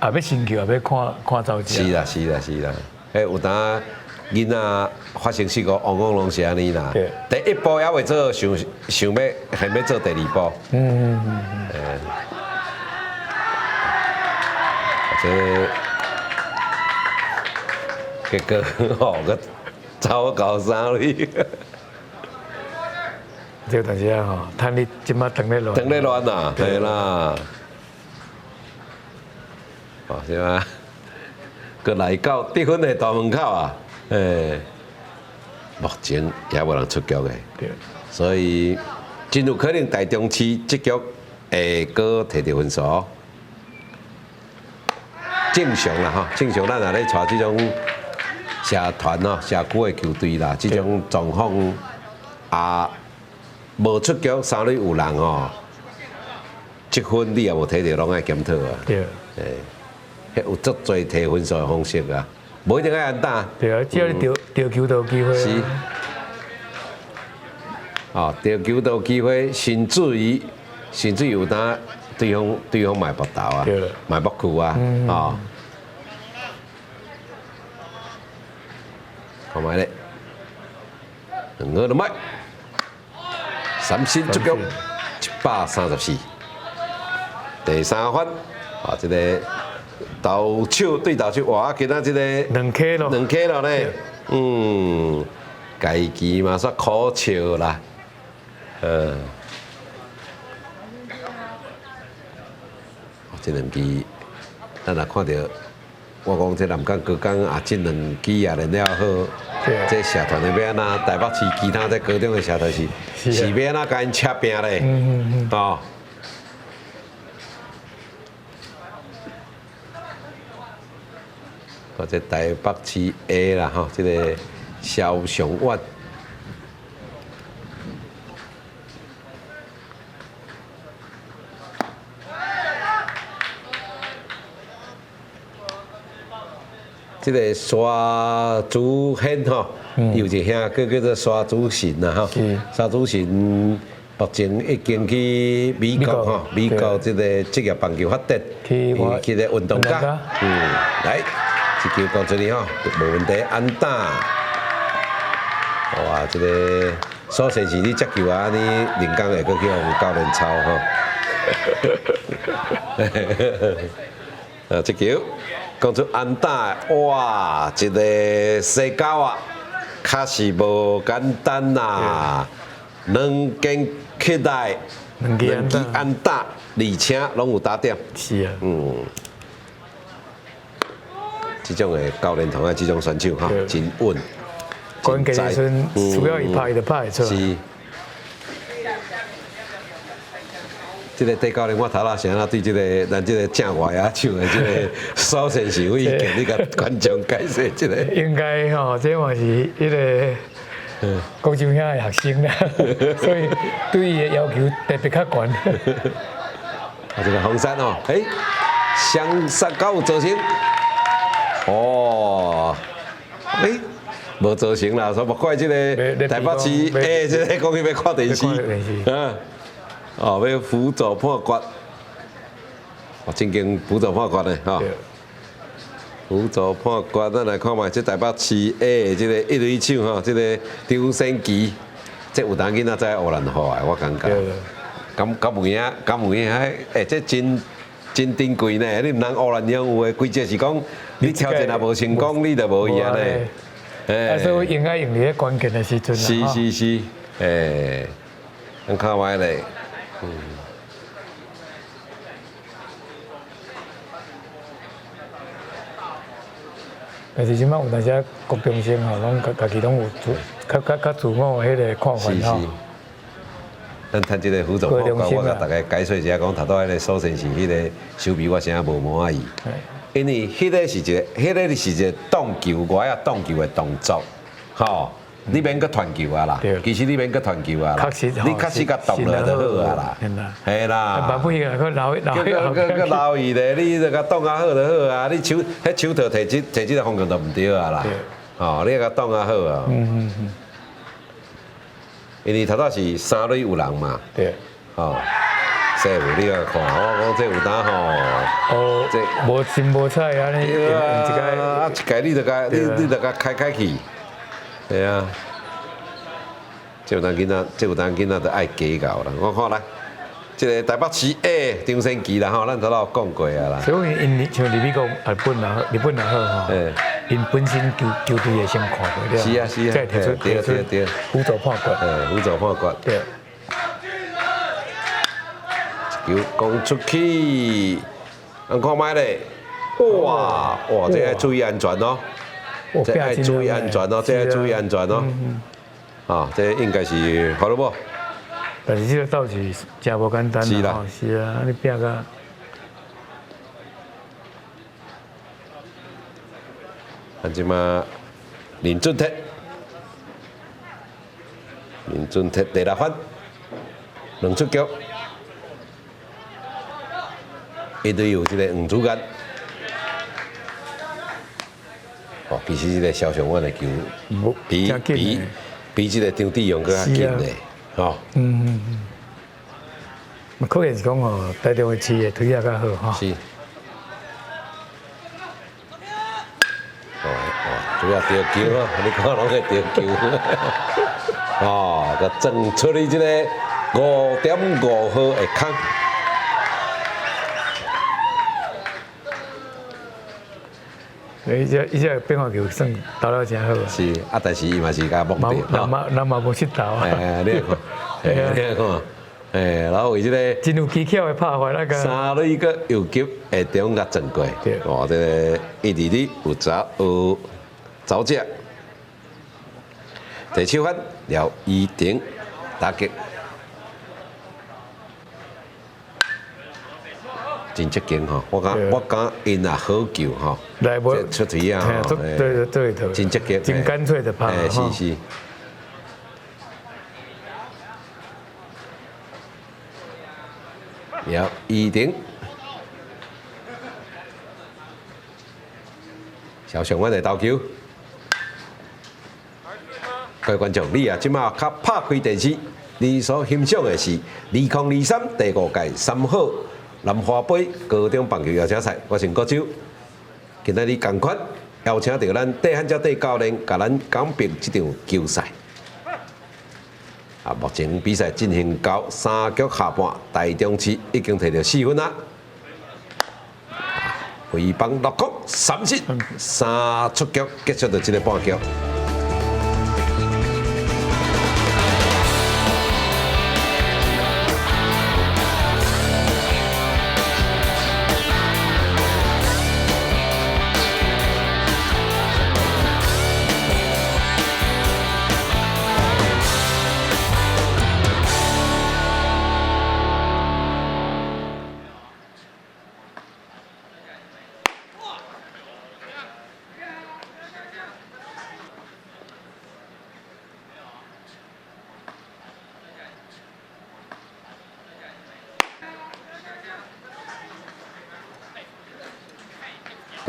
也欲先球，也欲看看走者。是啦，是啦，是啦。欸，有當囡仔發生事故，往往攏是按呢啦。第一步猶未做，想想欲還欲做第二步。欸。這結果吼，閣走到三壘。這個但是啊吼，趁你這馬當咧亂。當咧亂啊，對啦。哦，是嗎？閣來到得分的大門口啊，欸，目前也無人出局的。對。所以真有可能台中市這局會閣提著分數。正常啦吼，正常咱若咧帶這種社團吼、社區的球隊啦，這種狀況啊。無出局，三壘有人吼，這分你也無提著，攏愛檢討啊。對。欸，有足濟提分數的方式啊，無一定愛安打。對啊，只要你著著球都有機會。是。哦，著球都有機會，甚至於有當對方嘛會縛投啊，嘛會縛球啊，哦。看覓咧，兩個都賣。三振出局，134，第三番，啊，這个投手對投手，哇，今仔這个兩 K 咯，兩 K 咯呢，嗯，家己嘛煞苦笑啦，嗯，這兩支，咱若看著，我講這南港高工啊，這兩支也練了好。這社團的欲按怎？台北市其他這高中的社團是是欲按怎共𪜶車拚咧？哦。或者台北市 A 啦吼，這个蕭尚遠。這个沙祖軒吼，伊有一个兄哥叫做沙祖神啦吼。沙祖神目前已經去美國吼，美國這個職業棒球發展，去去個運動家。嗯，來，這球講出去吼，無問題，安打。哇，這个蘇先生，你接球啊，你人工會閣去予教練操吼。啊，這球。講出安打，哇！一个西狗啊，確實無簡單呐。兩間起來，兩支安打，而且攏有打點。是啊。嗯。這種的教練團的這種選手哈，真穩。關鍵時陣需要伊拍，伊就拍會出來。是。這个戴教練，我頭仔是按怎對這个咱這个正外野手的這个蘇先生有意見，你共觀眾解釋一下。應該吼，這嘛是彼个高中遐的學生啦，所以對伊的要求特別較懸。啊，這个紅山哦，欸，雙殺敢有造成？哦，欸，無造成啦，所以莫怪這个台北市，欸，這个講去欲看電視，啊。哦，欲輔助判決，哦，真經輔助判決的吼。輔助判決，咱來看覓，這台北市 A 的這个一壘手吼，這个張先奇，這有當囡仔知烏蘭好的，我感覺。敢有影，敢有影？欸，這真真珍貴呢！你毋通烏蘭用有的規則是講，你挑戰也無成功，你就無贏呢。欸，所以應該用佇咧關鍵的時陣。是是是，欸，咱看覓咧。但是這擺有當時國中生吼，攏家家己攏有自較較較自我的彼個看法吼。咱趁這個輔助報告，我共大家解說一下，講頭拄彼個蘇先生彼個手臂，我啥無滿意。因為彼個是一個，彼個是一個擋球，外仔擋球的動作，吼，你免閣傳球啊啦。其實你免閣傳球啊啦。你確實共擋落就好啊啦。嘿啦。萬不伊閣留留。閣留伊咧，你就共擋啊好就好啊。你手彼手套提這提這个方向就毋對啊啦。吼，你共擋啊好啊。因為頭拄是三壘有人嘛。對。吼，這有你來看，我講這有當吼。哦。這無心無彩按呢，一個啊，一屆你就共你你就共開開去。對啊。這有當囡仔，這有當囡仔就愛計較啦。我看來，這個台北市 A 張先奇啦吼，咱頭拄有講過啊啦。所以𪜶像佇美國、日本也好，日本也好吼，𪜶本身球球隊會先看過了，是啊是啊，再提出提出輔助判決，輔助判決。對。球攻出去，咱看覓咧？哇哇，這愛注意安全哦，這愛注意安全哦，這愛注意安全哦。啊，這應該是好了無？但是這個倒是誠無簡單是啦，是啊，你拼甲。啊，這馬林俊哲，林俊哲第六分，兩出局，一隊有這個黃主幹。哦，其實這個蕭尚遠的球比比比這個張志勇閣較緊咧，吼。可能是講吼，台中的市的腿仔較好吼。是。哦哦，主要著球哦，你看攏會著球。哦，佮撞出去這個5.5號的空。伊這伊這變化球算投了誠好啊。是啊，但是伊嘛是共摸著。人嘛人嘛無失投啊。哎，你看，你看，哎，然後為這個真有技巧的拍法那個。三壘閣右擊下中共撞過，哦，這個一二壘有走有走者，第七分廖依婷打擊。真積極吼，我感我感𪜶若好球吼，這出槌啊吼，對對對對，真積極，真乾脆的拍，是是。廖依婷，小上阮的投球，各位觀眾，你啊這馬較拍開電視，你所欣賞的是2023第五屆三好南華盃高中棒球邀請賽，我是郭洲。今仔日仝款邀請著咱戴漢哲戴教練，共咱講評這場球賽。啊，目前比賽進行到三局下半，台中市已經摕著四分啦。揮棒落空，三振，三出局，結束著這個半局。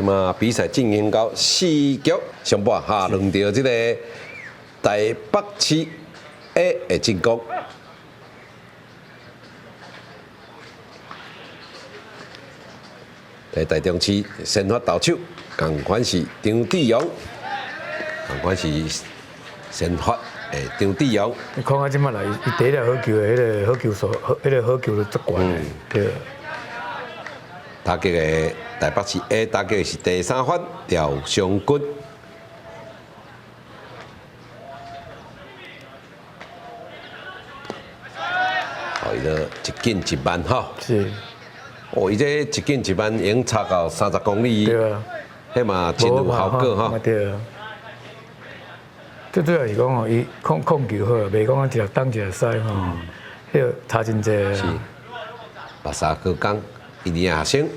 那麼比賽進行到四局上半，哈，輪到這個台北市 A 的進攻。在台中市先發投手，仝款是張志勇，仝款是先發。的張志勇。你看啊，這擺來，伊第一粒好球的彼个好球數，彼个好球就足懸的，對。打擊的台北市 A 打擊的是第三番廖湘軍。哦，伊都一緊一慢吼。是。哦，伊這一緊一慢已經差到30公里。對啊。彼嘛真有效果吼。對啊。最主要是講吼，伊控控球好，袂講一粒擋一粒屎吼，彼个差真濟。是。白沙高工一年學生。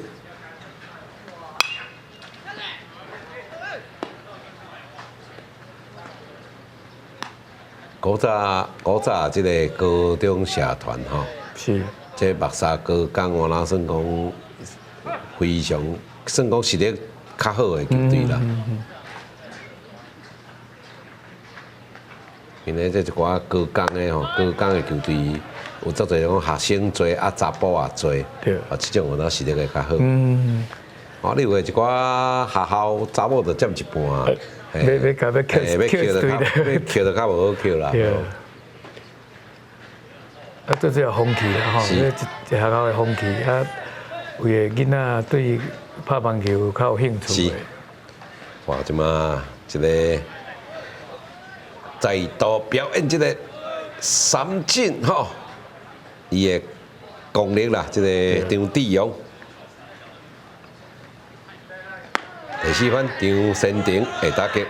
古早古早這个高中社團吼，是。這白沙高工我哪算講非常算講實力較好的球隊啦。因為這一寡高工的吼，高工的球隊有足濟講學生濟啊，查埔也濟，啊，這種有當實力會較好。哦，你有的一寡學校查某就佔一半，欲欲共欲扣欲扣就較欲扣就較無好扣啦。對。啊，最主要風氣啦吼，這一學校的風氣啊，為个囡仔對拍棒球較有興趣的。哇，這馬這个再度表演這个三振吼，伊的功力啦，這个張志勇。第四番張先庭會打擊。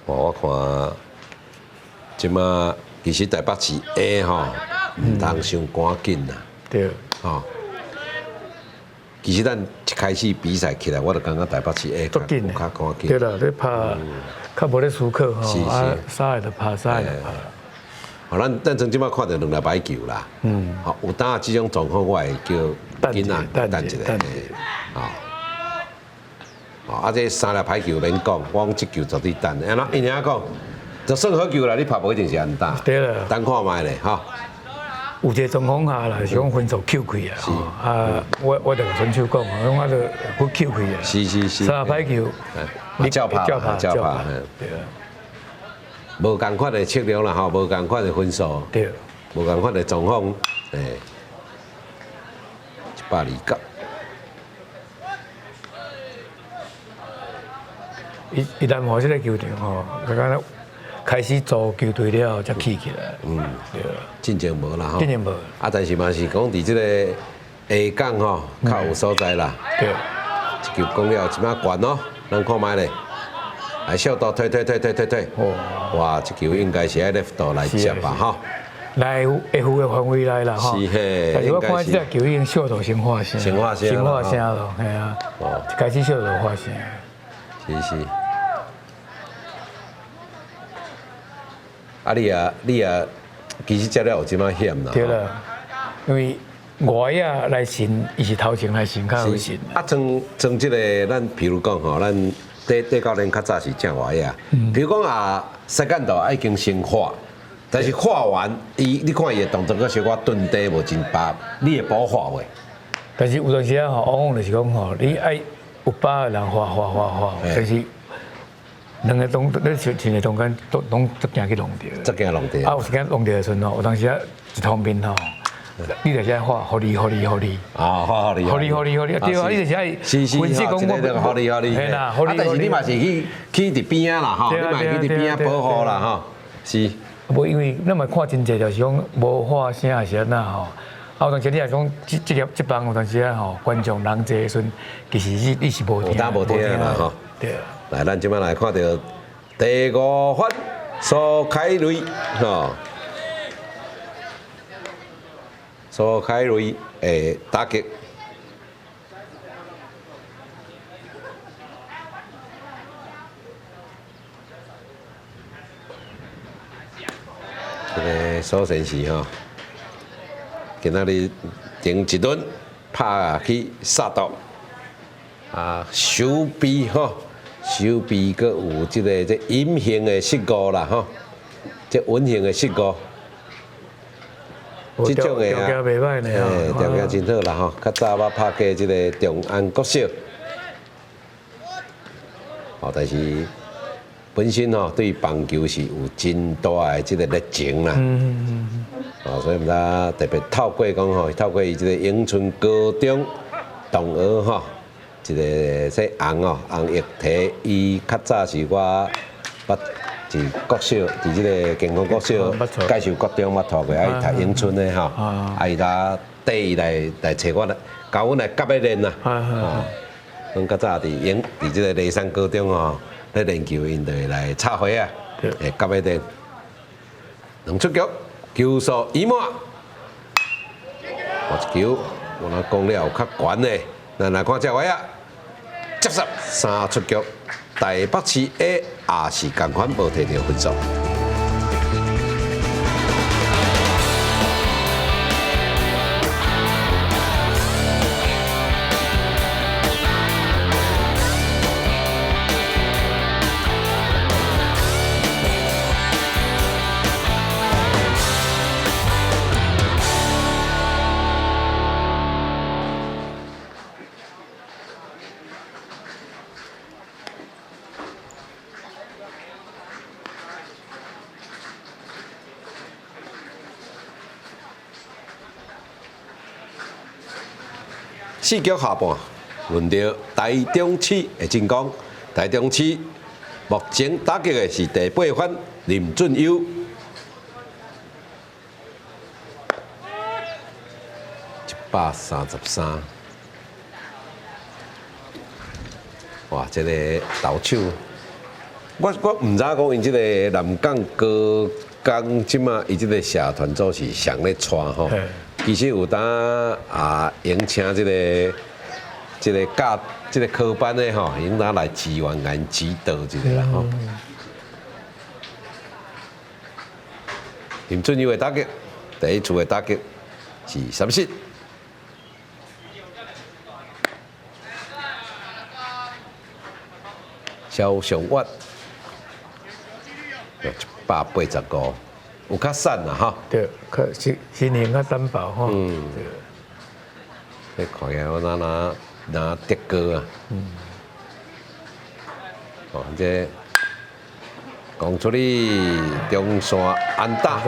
我看這馬其實台北市 A 吼，毋通傷趕緊啦。對。吼，其實咱一開始比賽起來，我就感覺台北市 A 較較趕緊。對啦，你拍較無咧思考吼，啊，三个就拍，三个就拍。吼，咱咱從這擺看著兩粒歹球啦。吼，有當這種狀況，我會叫囡仔等一下。吼，啊，這三粒歹球免講，我講這球絕對等。按怎？伊爾講，就算好球啦，你拍無一定是安打。對啦。等看覓咧，吼。有一個狀況下啦，是講分數扣開啊。啊，我就共選手講，講我就去扣開啊。是是是。三粒歹球，你照拍，照拍，照拍。對啊。無仝款的策略啦，吼，無仝款的分數，對，無仝款的狀況，欸，129。伊伊南華這个球場吼，剛剛開始組球隊了後才起起來。對。進前無啦，吼。進前無。啊，但是嘛是講佇這個下港吼，較有所在啦。對。一球講了，這擺懸哦，咱看覓咧。來，小度推推推推推推，哇！這球應該是愛 left 來接吧，吼。來，會負的範圍內啦，吼。是嘿，但是我看這球已經小度先發聲，先發聲，先發聲咯，係啊。哦。一開始小度發聲。是是。啊，你也你也，其實這了有這麼險啦。對啦，因為外野來巡，伊是頭前來巡較好巡。啊，像像這个，咱比如講吼，咱。戴教練較早是正外野，比如講啊，時間到已經先畫，但是畫完，伊你看伊的動作，閣小可頓地無真白，你會補畫袂？但是有當時啊吼，往往就是講吼，你愛有把的人畫畫畫畫，但是兩个中，你像像中間都攏足驚去弄著，足驚弄著。啊，有時間弄著的時陣吼，有當時啊，一方面吼。你就是愛畫，予你予你予你。啊，畫予你。予你予你予你，對啊，你就是愛分析講我。予你予你。嘿啦，啊，但是你嘛是去去佇邊仔啦，吼，你嘛去佇邊仔保護啦，吼，是。無，因為咱嘛看真濟，就是講無發聲還是按怎吼。啊，有當時你若講這這個這幫有當時啊吼，觀眾人濟的時陣，其實你你是無聽無聽啦，吼。對。來，咱這擺來看著第五番蘇凱瑞，吼。蘇凱瑞的打擊，這个蘇先生吼，今仔日停一輪拍去殺到，啊手臂吼，手臂閣有這个這隱形的失誤啦吼，這隱形的失誤。這種的啊，欸，條件真好啦吼！較早捌拍過這个長安國小，哦，但是本身吼對棒球是有真大的這個熱情啦。哦，所以毋知特別透過講吼，透過伊這個永春高中同學吼，一個說洪哦，洪玉提，伊較早是我捌佇國小，佇這個健康國小介紹國中捌帶過，啊伊讀永春的吼，啊伊來帶伊來揣我來，教阮來夾咧練啦。啊，阮較早佇永佇這個梨山高中吼，咧練球，𪜶就會來插花啊，會夾咧練。兩出局，球數已滿。我一球，我若講了有較懸的，咱來看這位啊，接十三出局，台北市 A 也是仝款無提著分數。四局下半，輪到台中市的進攻。台中市目前打擊的是第八番林俊優，133。哇，這個投手，我毋知影講𪜶這個南港高工這馬伊這個社團組是誰咧帶吼？其實有當啊，會用請這個教這個科班的吼，會用當來支援、來指導一下啦吼。林俊佑的打擊，第一次的打擊是三振。蕭尚月185，有較瘦啦吼。對，較身身形較單薄吼。嗯。對。這看起來我哪哪哪得高啊。嗯。哦，這講出去中線安打，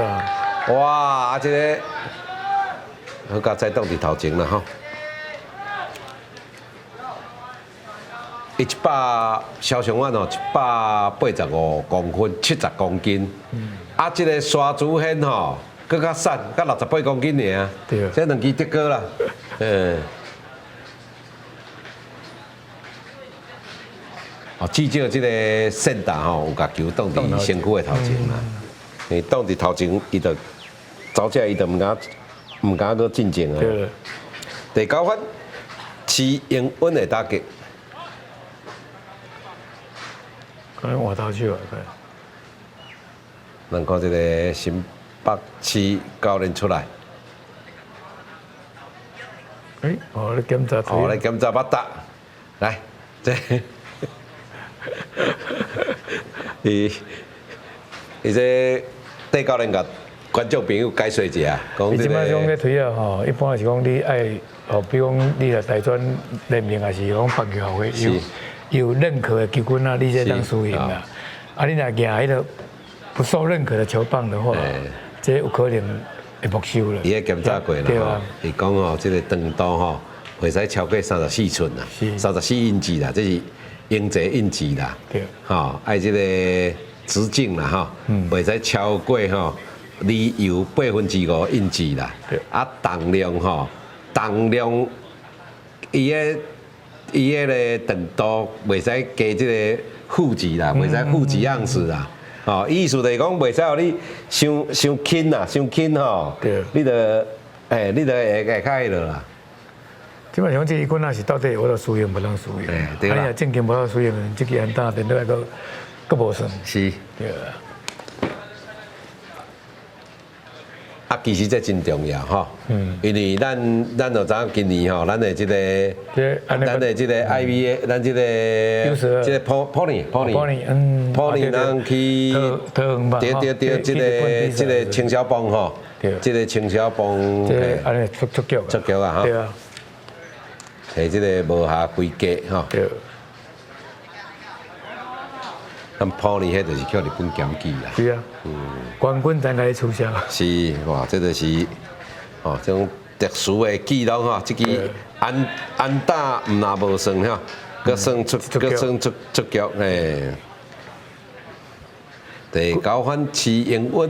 哇！啊，這個好佳哉擋佇頭前啦吼。伊一百蕭尚遠哦，185公分，70公斤。啊，這個沙祖軒吼，閣較瘦，閣68公斤爾。對。這兩支得高啦。嗯。哦，至少這個勝打吼，有共球擋佇身軀的頭前啦。伊擋佇頭前，伊就走這，伊就毋敢毋敢閣進前啊。第九分，徐英穩的打擊。可能換投手啊，對。咱看這個新北市教練出來。欸，哦，咧檢查。哦，咧檢查腹肚，來，這，伊，伊這戴教練共觀眾朋友解說一下，講這個。伊這擺講咧推啊吼，一般是講你愛，哦，比如講你來大專聯盟，還是講棒球學會有有認可的球棍啊，你才當使用啦。啊，你若舉彼個不受認可的球棒的話，這有可能會沒收了。伊咧檢查過啦，吼，伊講吼，這個長度吼，袂使超過34寸啦，34英寸啦，這是英制英寸啦。對。吼，愛這個直徑啦，吼，袂使超過吼2又5/8英寸啦。對。啊，重量吼，重量，伊个伊彼个長度袂使加這個負值啦，袂使負幾盎司啦。吼，意思就是講袂使予你傷傷輕啦，傷輕吼，你就欸，你就會會較彼落啦。這擺講這支棍仔是到底有法度使用，無通使用。欸，對啦。啊，你若正經無法度使用，這支安打電落來閣閣無算。是。對啊。啊，其實這真重要吼，因為咱咱就知影今年吼，咱的這個，咱的這個 IBA，咱這個，這個 Pony Pony Pony，咱去，對對對，這個這個輕小棒吼，這個輕小棒，這按呢出出局，出局啊，對啊，提這個無合規格吼。對。咱普尼彼就是叫日本檢舉啦。是啊，冠軍咱來取消。是哇，這就是哦，這種特殊的記錄吼，這支安安打毋若無算吼，閣算出閣算出出局嘿。第九番徐英穩，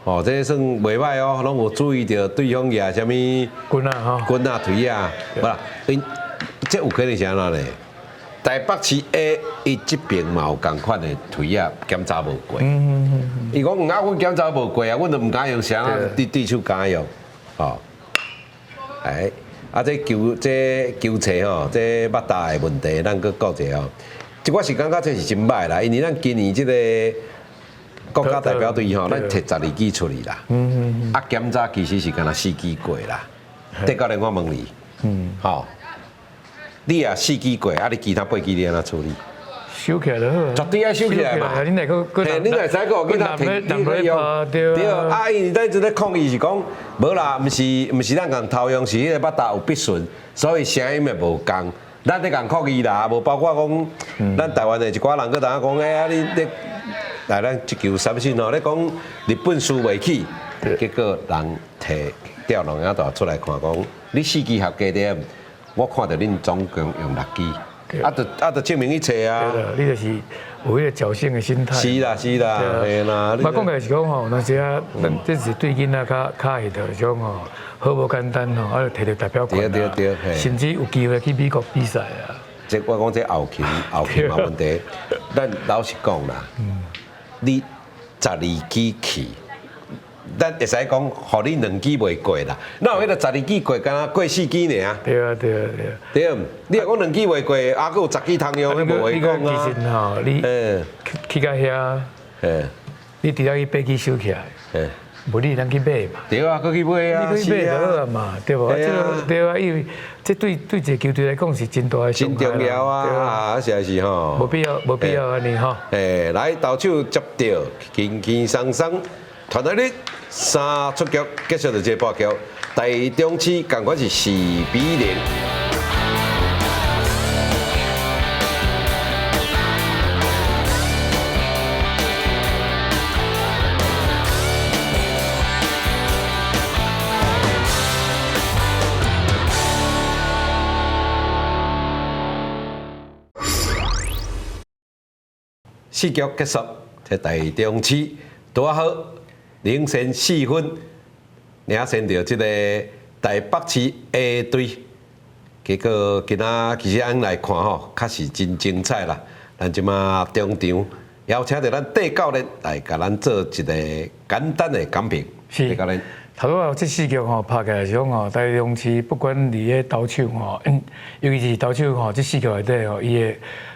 哦，這算袂歹哦，攏有注意著對方舉啥物棍仔吼，棍仔槌仔，無啦，𪜶這有可能是按怎咧？台北市 A 伊這邊嘛有仝款的槌仔檢查無過，伊講啊，阮檢查無過啊，阮就毋敢用啥，對對手敢用，吼。哎，啊，這球這球賽吼，這捌打的問題，咱閣講一下吼。這我是感覺這是真歹啦，因為咱今年這個國家代表隊吼，咱提十二支出去啦，啊檢查其實是干焦四支過啦。戴教練，我問你，吼。你也四支過，啊！你其他八支你按怎處理？收起來就好。絕對愛收起來嘛。你若閣閣，你若會使閣予囡仔提用。對啊，因為咱這咧抗議是講，無啦，毋是毋是咱共偷用，是彼個捌打有筆順，所以聲音會無仝。咱咧共抗議啦，無包括講，咱台灣的一寡人閣當講，欸啊你你來咱這球三振吼，咧講日本輸袂起，結果人提吊龍仔大出來看講，你四支合格點？我看著恁總共用六支，啊，就啊，就證明一切啊！對啦，你就是有彼個僥倖的心態。是啦，是啦，嘿啦。嘛，講起來是講吼，有時啊，咱這是對囡仔較較彼個，是講吼，好無簡單吼，啊，摕著代表權對對對，甚至有機會去美國比賽啊。這我講這後勤後勤嘛問題，咱老實講啦，你十二支去。咱會使講，予你兩支袂過啦。哪有彼個十二支過，敢若過四支爾？對啊，對啊，對啊。對，你若講兩支袂過，啊，閣有十支通用，彼無話講啊。其實吼，你去到遐，你直接去八支收起來，無你會當去買嘛？對啊，閣去買啊，你去買就好啊嘛，對無？對啊，因為這對對一個球隊來講是真大的真重要啊，實在是吼。無必要，無必要按呢吼。欸，來投手接著，輕輕鬆鬆，傳來你。三出局，結束就這個破局。台中市仝款是4比0。四局結束，這台中市拄仔好。領先四分，領先著這個台北市 A 隊。結果今仔其實按呢來看吼，確實真精彩啦。咱這馬中場邀請著咱戴教練來共咱做一個簡單的講評。是，戴教練。頭拄仔這四局吼拍起來是講吼，台中市不管佇咧投手吼，尤其是投手吼，這四局內底吼，伊的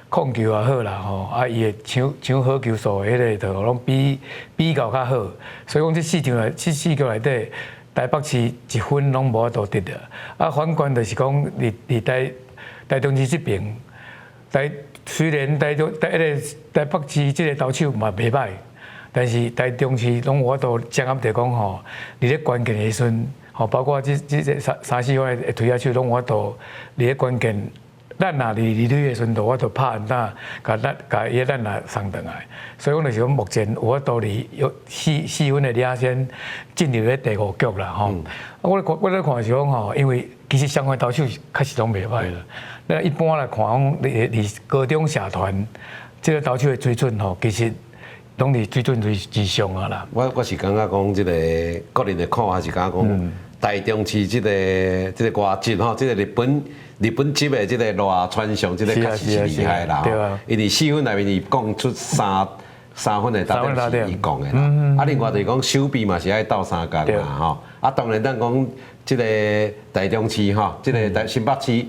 控球也好啦吼，啊伊的搶搶好球數的彼個就攏比比較較好，所以講這四場內，這四局內底，台北市一分攏無法度得著。啊，反觀就是講，佇佇台台中市這邊，台雖然台中台彼個台北市這個投手嘛袂歹，但是台中市攏有法度掌握著講吼，佇咧關鍵的時陣，吼包括這這這三三四分的推仔手攏有法度佇咧關鍵。咱若佇二壘的時陣，就有法度拍安打，共咱共伊個咱也送轉來。所以講就是講，目前有法度佇有四四分的領先進入咧第五局啦吼。啊，我咧看我咧看是講吼，因為其實雙方投手確實攏袂歹啦。咱一般來看講，佇佇高中社團這個投手的水準吼，其實攏佇水準之之上啊啦。我我是感覺講這個個人的看法是感覺講，台中市這個這個外籍吼，這個日本。日本籍的這個賴川翔，這個確實是厲害啦。因為四分內面伊講出三三分的打點是伊講的啦。啊，另外就是講守備嘛是愛鬥相共啦吼。啊，當然咱講這個台中市吼，這個台新北市、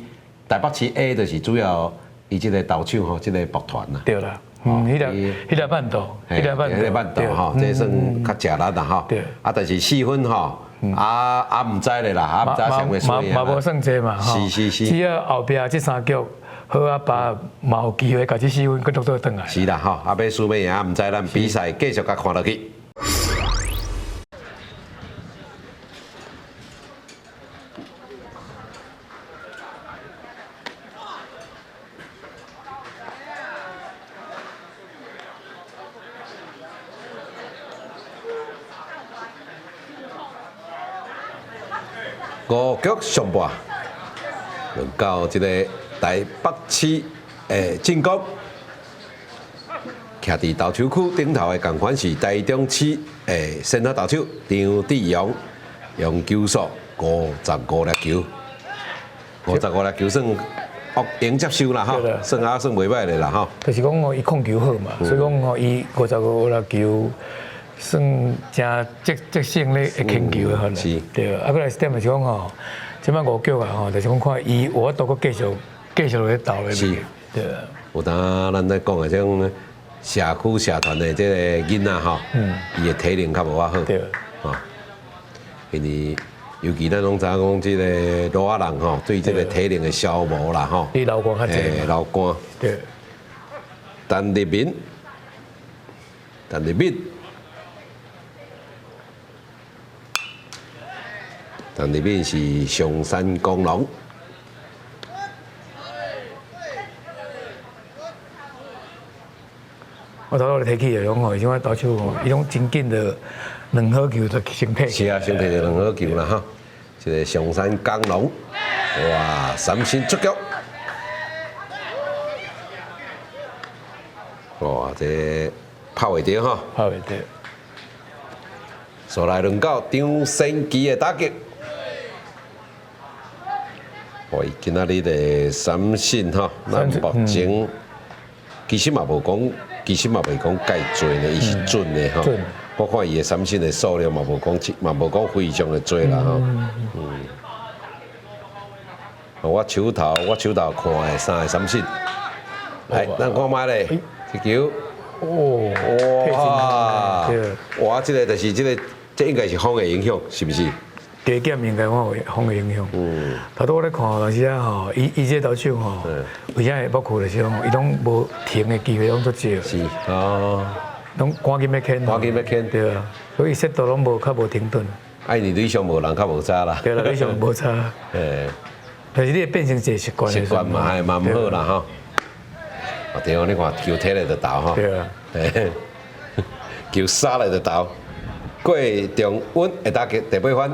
台北市 A 就是主要伊這個投手吼，這個抱團啦。對啦，嗯，彼個彼個半島，彼個半島，彼個半島吼，這算較食力啦吼。啊，但是四分吼。啊啊，毋知咧啦，啊毋知啥會輸嘛嘛無算濟嘛，是是是。只要後壁這三局好啊，把嘛有機會共這四分閣擱倒轉來。是啦吼，啊欲輸欲贏，毋知，咱比賽繼續共看落去。五局上半，輪到這個台北市的進攻，徛佇投手區頂頭的仝款是台中市的先發投手張志勇，用球數55粒球，55粒球算應接受啦吼，算啊算袂䆀的啦吼。就是講哦，伊控球好嘛，所以講吼，伊55粒球算誠積積性咧會牽球的可能。對，啊，閣來一點就是講吼，這擺五局啊吼，就是講看伊有法度閣繼續繼續落去投咧。是。對啊。有當咱咧講的這種社區社團的這個囡仔吼，伊的體能較無遐好。吼，因為尤其咱攏知影講這個老仔人吼，對這個體能的消磨啦吼。伊流汗較濟。流汗。陳立民，陳立敏，陳立敏是上山功勞。我頭拄咧提起就講吼，伊種投手吼，伊攏真緊的兩好球就先摕。是啊，先摕著兩好球啦哈。這個上山江龍，哇，三振出局。哇，這個拍袂著吼。拍袂著。所來輪到張先基的打擊。哇，伊今仔日的三振吼，咱目前其實嘛無講。其實嘛袂講蓋濟呢，伊是準的吼。我看伊的三振的數量嘛無講，嘛無講非常的濟啦吼。我手頭看的三個三振，來，咱看覓咧，這球，哦，哇，哇，這個就是這個，這應該是風的影響，是毋是？加減應該講有風的影響。頭拄我咧看，當時啊吼，伊伊這投手吼，為啥會爆就是講，伊攏無停的機會攏足少。是哦，攏趕緊欲牽。趕緊欲牽。對啊，所以速度攏無較無停頓。啊，因為壘上無人較無差啦。對啦，壘上無差。但是你會變成一個習慣。習慣嘛，還嘛毋好啦吼。哦對哦，你看球提來就投吼。對啊。球殺來就投，郭仲穩會打擊第八分。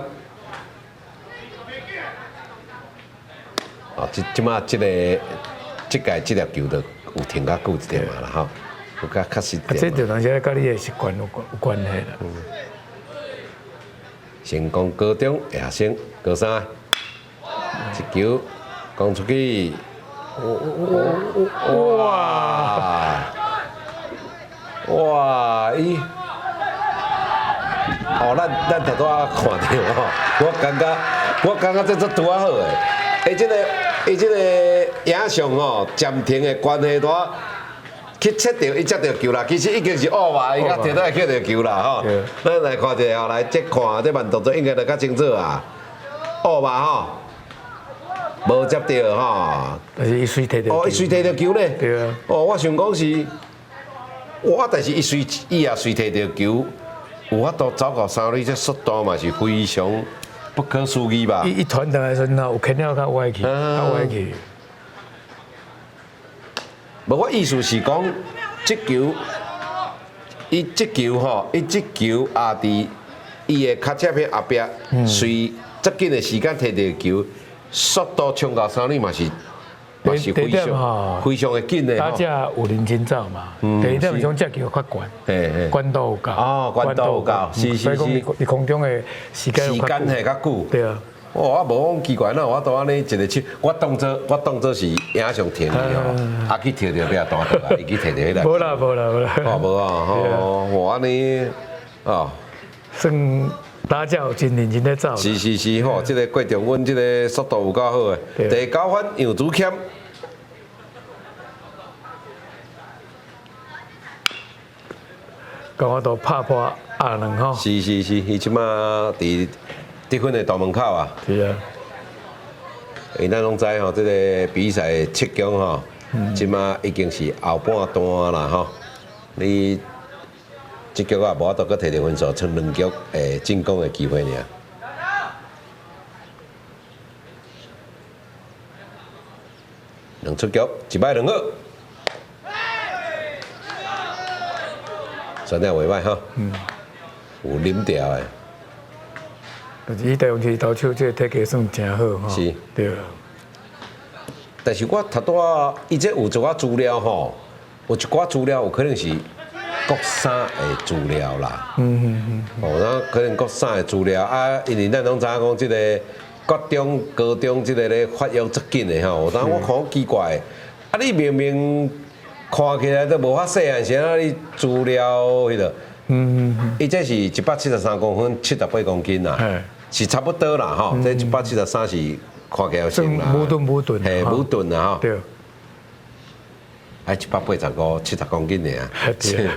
哦，這這馬這個這屆這粒球就有停較久一點嘛啦吼，有較確實啊，這就當時佮你的習慣有關有關係啦。成功高中的學生高三，一球攻出去，哇！哇！伊，哦，咱咱頭拄仔看著吼，我感覺這做拄仔好的，伊這個伊這個影像吼，暫停的關係拄去切著伊接著球啦，其實已經是烏嘛，伊才摕到會捡著球啦吼。咱來看一下吼，來這看這慢動作應該就較清楚啊。烏嘛吼，無接著吼。但是伊隨摕著。哦，伊隨摕著球咧。對啊。哦，我想講是，哇！但是伊隨伊也隨摕著球，有法度走到三壘，這速度嘛是非常不可思議吧？伊伊傳轉來時陣有牽了較歪去，較歪去。無，我意思是講，這球，伊這球吼，伊這球也佇伊的跤車片後壁，隨這緊的時間摕著球，速度衝到三壘嘛是嘛是非常非常的緊的。打者有認真走嘛？第二點是講這球較懸，懸度有夠。哦，懸度有夠，是是是。所以講佇空中的時間時間會較久。對啊。哦，我無講奇怪，哪有法度按呢一个手，我當作是影像停去吼，啊去摕著壁彈倒來，伊去摕著彼個。無啦無啦無啦。哦，無啊，吼，我按呢，哦。算打者有真認真咧走。是是是吼，這個郭仲穩這個速度有夠好的。第九分楊子謙。講我都拍破鴨卵吼。是是是，伊這馬佇得分的大門口啊！是啊，因咱攏知吼，這個比賽七強吼，這馬已經是後半段啦吼。你這局啊，無法度閣摕著分數，賰兩局的進攻的機會爾。兩出局，一擺兩好，算了袂䆀吼，有啉掉的。但是伊台中市投手這個體格算誠好吼。是。對。但是我頭拄仔，伊這有一寡資料吼，有一寡資料有可能是國三的資料啦。哦，那可能國三的資料啊，因為咱攏知影講這個國中、高中這個咧發育足緊的吼，有當我看好奇怪，啊你明明看起來都無法細漢，是按怎你資料彼個？伊這是173公分，78公斤啦，是差不多啦吼。這173是看起來算啦。母頓母頓。嘿，母頓啦吼。對。啊，185，70公斤爾。對。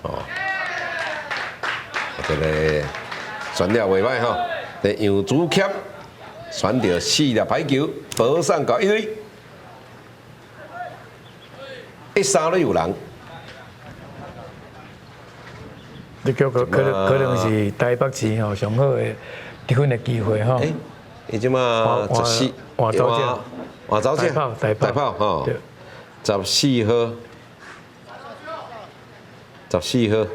哦。這個選了袂歹吼，這楊子謙選著四粒排球，保送到一壘，一三壘有人。這叫可可可能是台北市吼上好的得分的機會吼。欸，伊這馬十四換走者，換走者，代跑，代跑吼。14號，14號。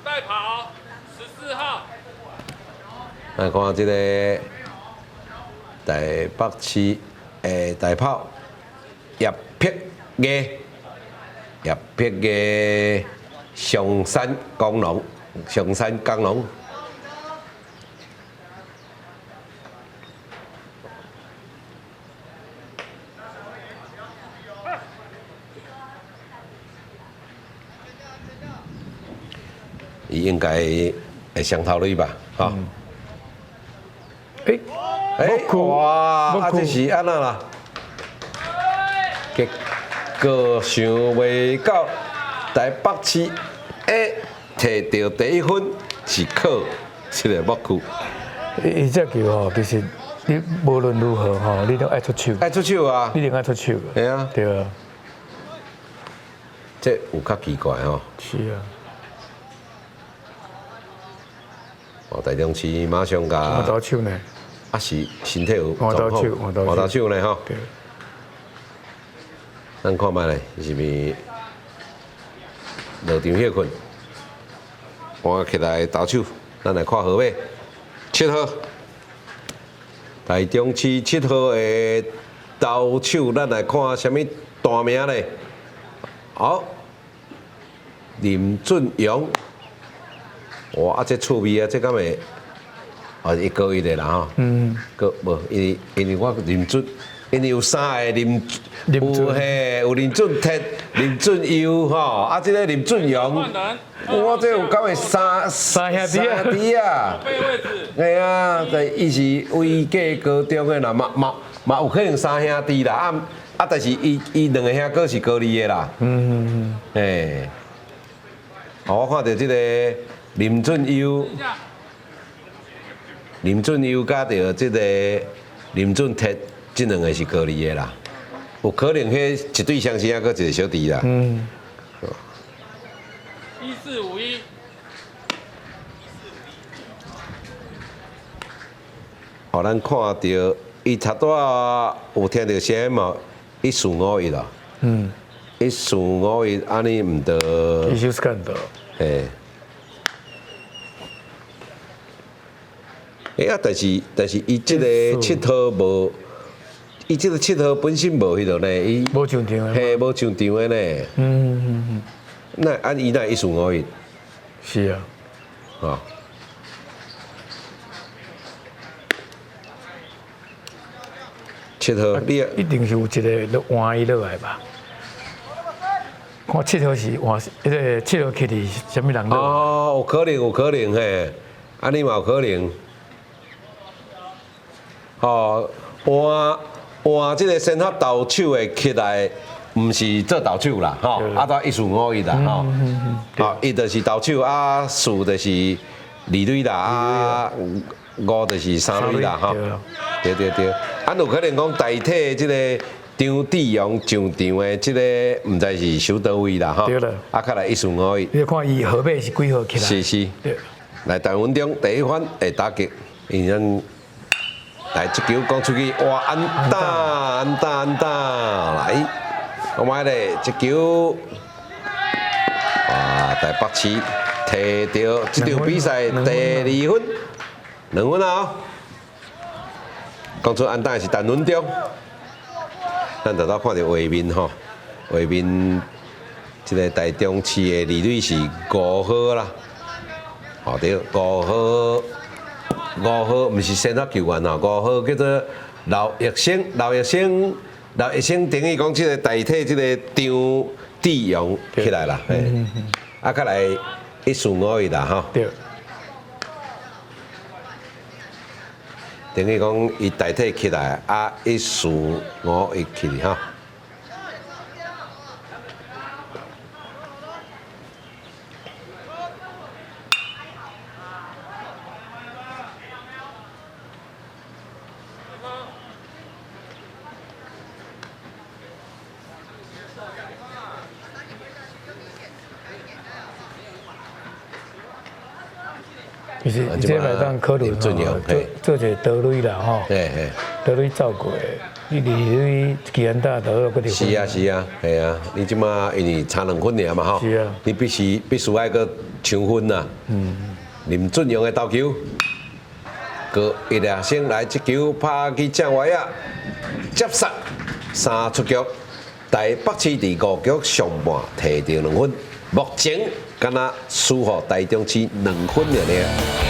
代跑14號。來看這個台北市的代跑葉碧月，葉碧月。上山光榮，上山光榮，伊應該會雙頭壘吧？吼！欸欸，哇！啊，這是按怎啦？結果想袂到台北市。欸，摕著第一分是靠這個木區。伊這球吼，其實你無論如何吼，你都愛出手。愛出手啊！你一定愛出手。係啊。對啊。這有較奇怪吼。是啊。哦，台中市馬上共。換投手呢？啊是身體有換投手，換投手呢吼。對。咱看覓咧，是毋是？落場歇睏，換起來投手，咱來看號碼，七號，台中市七號的投手，咱來看啥物大名咧？好，林俊陽，哇，啊這趣味啊，這敢會，哦，伊高一的啦吼，閣無，因為我林俊。因為有三個林，有嘿，有林俊鐵、林俊佑吼，啊，這個林俊陽，我這有敢會三三兄弟啊？兄弟啊！嘿啊，就伊是威格高中的啦，嘛嘛嘛有可能三兄弟啦，啊啊，但是伊伊兩個兄哥是高二的啦。嘿，我看著這個林俊佑，林俊佑佮著這個林俊鐵。這兩個是高二的啦，有可能彼一對雙生仔，閣一個小弟啦。1451。哦，咱看著伊頭拄仔有聽著聲無？1451啦。1451，按呢毋著。伊手スカンド。嘿。欸啊，但是伊這個七號無。伊這個七號本身無彼落呢，伊無上場的，嘿，無上場的呢。那按伊那1451？是啊。哦。七號，你一定是有一個換伊落來吧？看七號是換，彼個七號起佇啥物人？哦，有可能，有可能嘿，按呢嘛有可能。哦，換。換這個先發投手的起來，毋是做投手啦，吼，啊，都1451啦，吼，哦，伊就是投手，啊，四就是二壘啦，啊，五就是三壘啦，吼，對對對，啊，有可能講代替這個張志陽上場的這個，毋知是守佗位啦，吼，啊，較來1451。你看伊號碼是幾號起來？是是。對。來，台灣中第一番會打擊，因咱。來，這球講出去，哇！安打，安打，安打，來，我買咧，這球，哇！台北市提著這場比賽第二分，2分啊！講出安打是陳文忠，咱頭拄看著畫面吼，畫面這個台中市的二壘是5號啦，哦對，五號，5號毋是先發球員吼，五號叫做劉奕生，劉奕生，劉奕生等於講這個代替這個張志勇起來啦，啊，過來1、4、5、1啦，吼。對。等於講伊代替起來，啊，1、4、5、1起吼。其實這擺當可能吼，做做一個盜壘啦吼，盜壘走過，你二壘既然打倒閣得。是啊是啊，係啊，你這馬因為差2分爾嘛吼，是啊，你必須愛閣搶分啦。林俊陽的投球，閣一掠先來這球拍去正外啊，接殺三出局，台北市佇五局上半提著2分，目前敢若輸予台中市2分爾爾。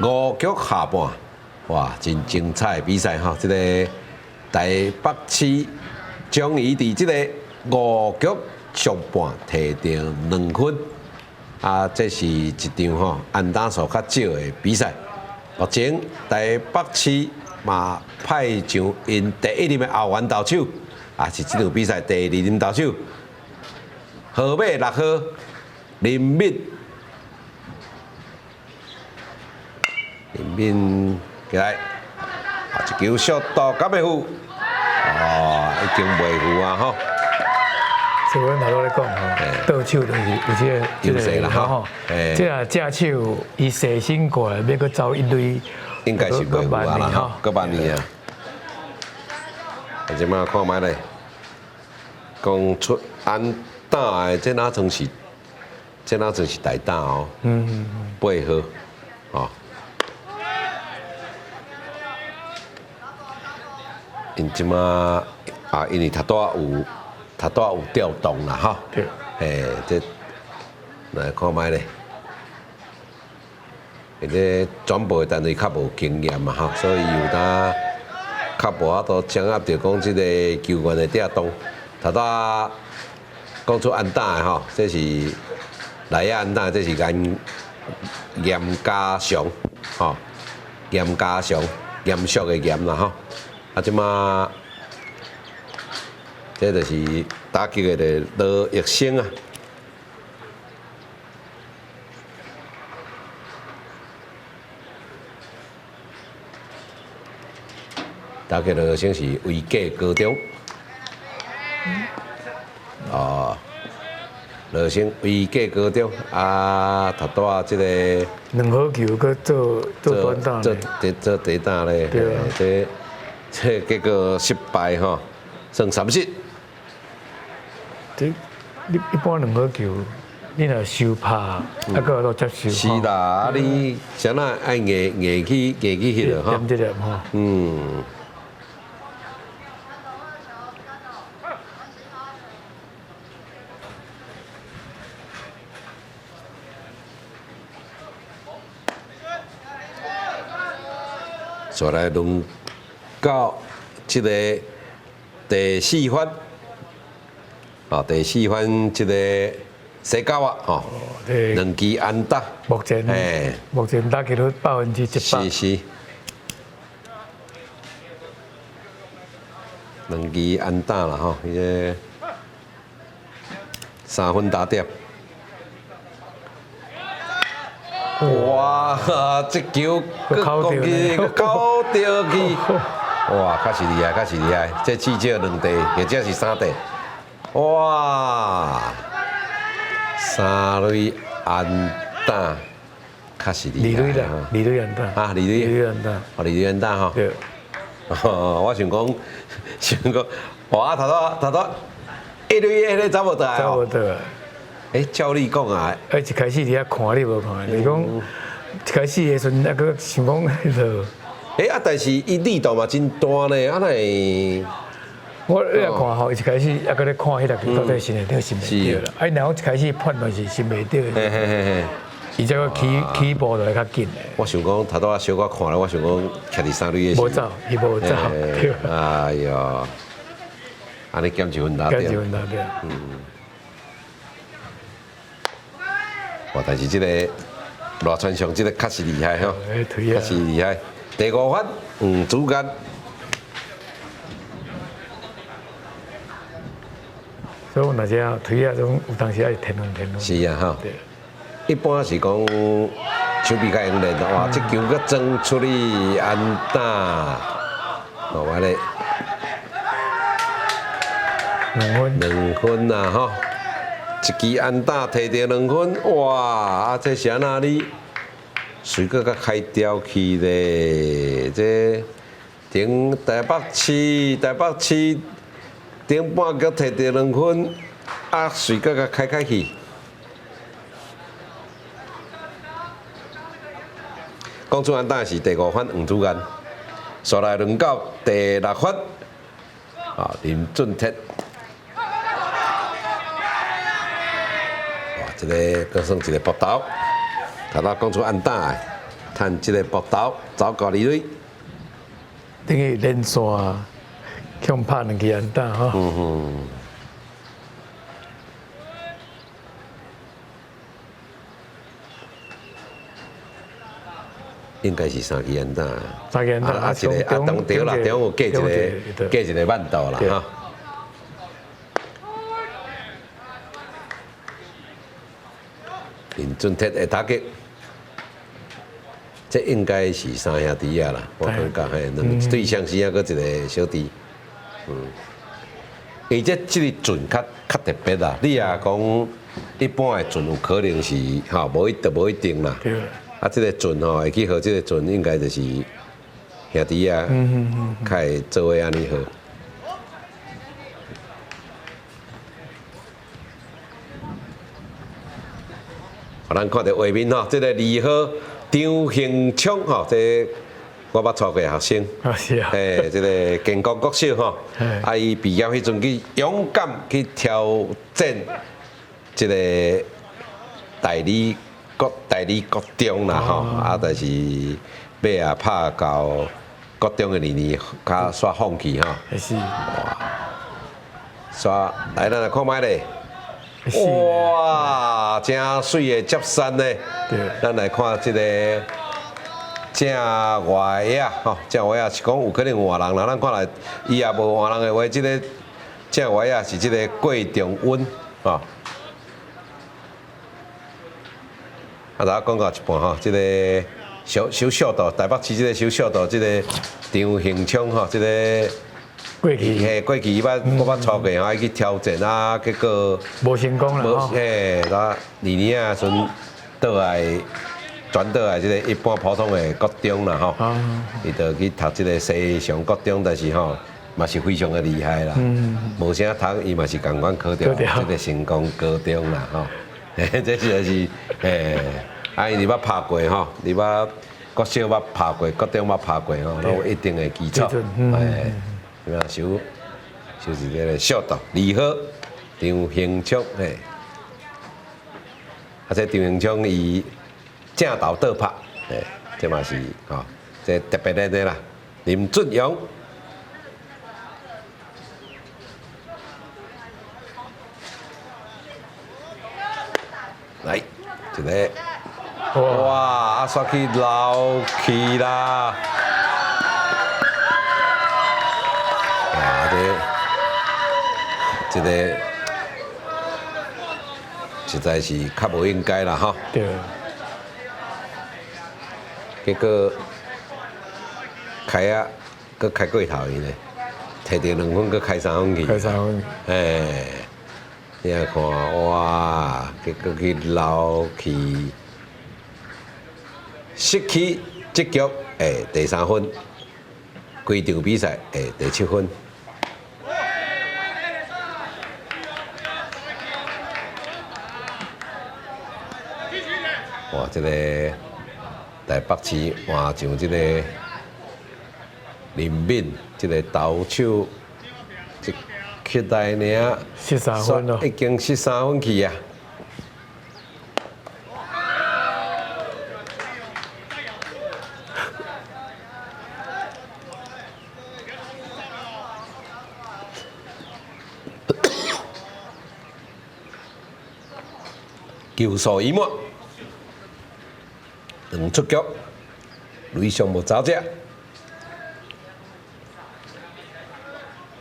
五局下半，哇，真精彩的比賽吼！這個台北市終於佇這個五局上半提著2分，啊，這是一場吼安打數較少的比賽。目前台北市嘛派上𪜶第一任的後援投手，也是這場比賽第二任投手，號碼6號林敏。林敏起來，啊，一球小投敢會赴？哦，已經袂赴啊！吼。所以阮頭拄咧講吼，倒手就是有這個優勢啦，吼。這若正手伊踅身過來，欲閣走一壘，應該是袂赴啊啦，吼，閣慢呢啊。啊，這馬看覓咧，講出安打的，這哪算是？這哪算是代打哦？8號，吼。𪜶這馬啊，因為頭拄仔有頭拄仔有調動啦，吼。對。嘿，這來看覓咧？因這轉播的單位較無經驗嘛，吼，所以有當較無法度掌握著講這個球員的調動。頭拄仔講出安打的吼，這是內野安打，這是嚴嚴家祥，吼，嚴家祥，嚴肅的嚴啦，吼。啊，這馬這就是打擊的羅奕生啊。打擊羅奕生是威格高中。哦，羅奕生威格高中啊，頭拄仔這個兩好球，閣做做短打做做短打咧，這。這結果失敗吼，算三失。這你一般兩好球，你若收拍，啊，閣有通接受。是啦，啊你啥那愛硬硬去硬去彼落吼。吼。嗯。再來輪到這個第四番，啊，第四番這個西九啊，吼，兩支安打。目前打擊率100%。是是。兩支安打啦，吼，彼个3分打點。哇！這球閣攻去，閣扣著去。哇！確實厲害，確實厲害。這至少兩塊，或者是三塊。哇！三壘安打，確實厲害。二壘啦，二壘安打。啊，二壘。二壘安打。哦，二壘安打吼。對。我想講，想講，哇！頭拄頭拄，一壘彼个走無倒來。走無倒來。欸，照你講啊，欸，一開始佇遐看你無看，就是講一開始的時陣，猶閣想講彼落。欸啊，但是伊力道嘛真大呢，啊哪會？我咧看吼，一開始猶閣咧看彼粒球到底是會著是袂著啦。啊，若講一開始判斷是是袂著的。嘿嘿嘿嘿。伊才閣起起步就會較緊的。我想講頭拄仔小可看咧，我想講徛佇三壘的。無走，伊無走。哎喲，按呢減一分打點。減一分打點。嗯。哇！但是這個賴傳祥這個確實厲害吼，確實厲害。第五發，主角。所以我若這推啊，種有當時愛天分天分。是啊，吼。一般是講手臂較用練，哇！這球閣裝出去安打，哦，完咧。兩分。兩分啊，吼！一支安打提著兩分，哇！啊，這是按怎你？隨閣閣開掉去咧？這頂台北市，台北市頂半局提著兩分，啊，隨閣閣開開去。講出安打是第五番黃子安，煞來輪到第六番，啊，林俊哲。這个閣算一个暴投，頭拄講出安打的，趁這个暴投走到二壘。等於連續予拍兩支安打吼。應該是三支安打。三支安打。啊，一个啊，當對啦，中有過一个過一個慢投啦，吼。林俊哲的打擊，這應該是三兄弟仔啦，我感覺嘿，兩對相時啊，閣一個小弟，嗯，伊這這个準較較特別啦。你若講一般的準有可能是吼，無一定無一定啦。啊，這个準吼會去號這个準，應該就是兄弟仔，較會做伙按呢號。咱看著畫面吼，這個二號張興聰吼，這我捌帶過學生，是啊，嘿，這个建國國小吼，啊，伊畢業彼陣去勇敢去挑戰這个大理國中啦吼，啊，但是尾仔拍到國中的年年較煞放棄吼，是，哇，煞來咱來看覓咧。哇，真媠的接山呢！咱來看這個正外野吼，正外野是講有可能換人啦。咱看來伊也無換人的話，這个正外野是這个郭仲溫吼。啊，頭講到一半吼，這个小小小道台北市這个小小道這个張興聰吼，這个。過去嘿，過去伊捌我捌帶過吼，伊去挑戰啊，結果無成功啦吼。嘿，啊，二年仔時陣倒來轉倒來這個一般普通的國中啦吼。伊就去讀這個西常國中，但是吼嘛是非常的厲害啦。無啥讀，伊嘛是仝款考著這個成功高中啦吼。這實在是嘿，啊，伊捌拍過吼，伊捌國小捌拍過，國中捌拍過吼，攏有一定的基礎。嘿。怎麼收？收一个小道，二號張興聰嘿，啊，這張興聰伊正投倒拍，嘿，這嘛是吼，這特別的的啦。林俊陽，來，一個，哇，啊，煞去撈去啦！哇，這個實在是較無應該啦，吼。對。結果開啊，閣開過頭去呢，提著2分，閣開3分去。開3分。哎，你來看，哇，結果去撈去，失去這局的第三分，規場比賽的第七分。哇，這個台北市換上這個林敏，這個投手一起來爾，失三分咯，已經失三分去啊！球數已滿。兩出局，塁上無走者。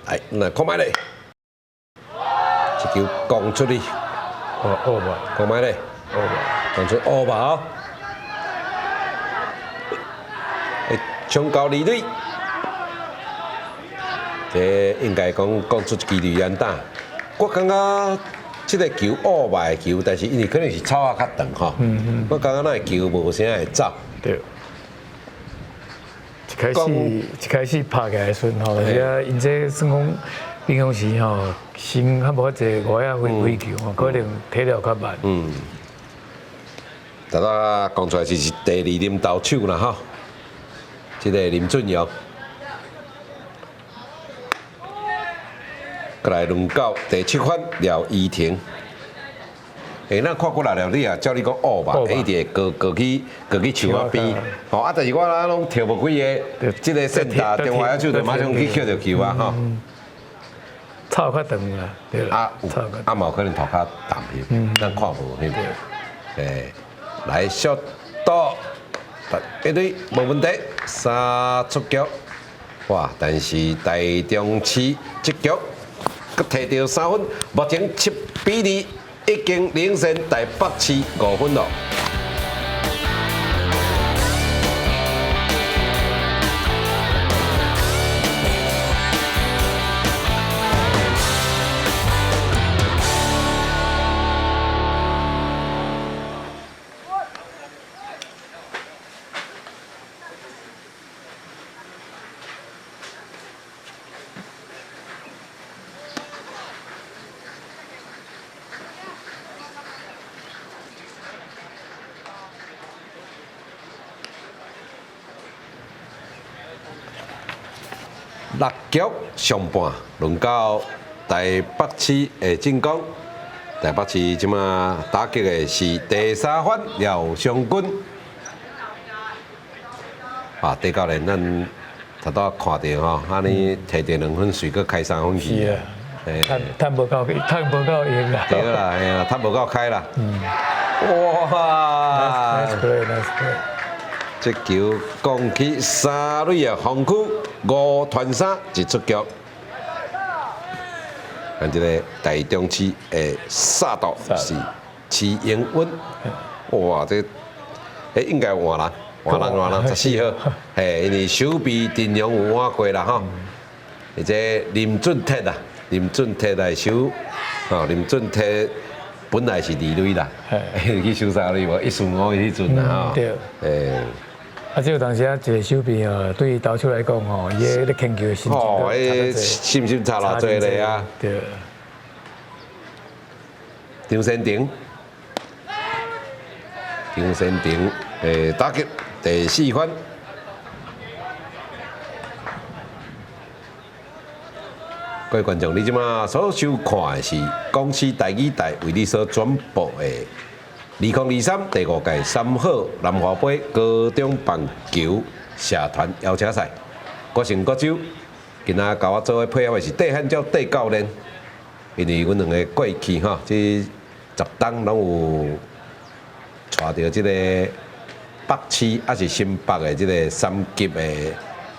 來，來看覓咧，這球攻出去，哦，哦吧，看覓咧，哦吧，攻出哦吧，欸，衝到二壘，這應該講講出一支塁安打。我感覺這個球烏白的球，但是因為可能是草仔較長吼，我感覺那個球無啥會走。對。一開始拍起來的時陣吼，就是啊，𪜶這算講平常時吼，先較無遐濟外仔揮揮球吼，可能體力較慢。嗯。頭拄講出來是第二任投手啦吼，這個林俊陽。過來輪到第七番廖怡婷。欸，咱看過來了，你也照你講烏吧，伊直會過過去過去樹仔邊，吼啊！但是我哪攏跳無幾个，這個線打中外野手就馬上去抾著球啊，吼。草較長啦，對啦。啊，啊嘛有可能塗較淡翕，咱看無翕。欸，來小島，一壘無問題，三出局。哇！但是台中市這局閣提著3分，目前7比2。已經領先台北市5分咯。六局上半，輪到台北市的進攻。台北市這馬打擊的是第三番廖湘君。啊，戴教練，咱頭拄看著吼，按呢提著2分，隨閣開3分去。是啊，趁趁無夠，趁無夠用啦。對啦，嘿啊，趁無夠開啦。哇！Nice play, nice play。這球攻去三壘的防區，5傳3一出局。咱這個台中市的殺到是徐英溫，哇！這欸應該換人，換人換人14號，嘿，因為守備陣容有換過啦吼。而且林俊鐵啊，林俊鐵來守，吼，林俊鐵本來是二壘啦，去守三壘無？1四5彼陣啦吼。對。欸。啊，這有當時啊，一個守備啊，對投手來講吼，伊個咧牽球的心情哦，彼信心差偌濟咧啊？對。張先婷，張先婷，打擊第四番。各位觀眾，你這馬所收看的是公視台語台為你所轉播的2023第五屆三好南華盃高中棒球社團邀請賽。我是吳國洲，今仔佮我做伙配合的是戴漢照戴教練，因為阮兩个過去吼，這十冬攏有帶著這個北市抑是新北的這個三級的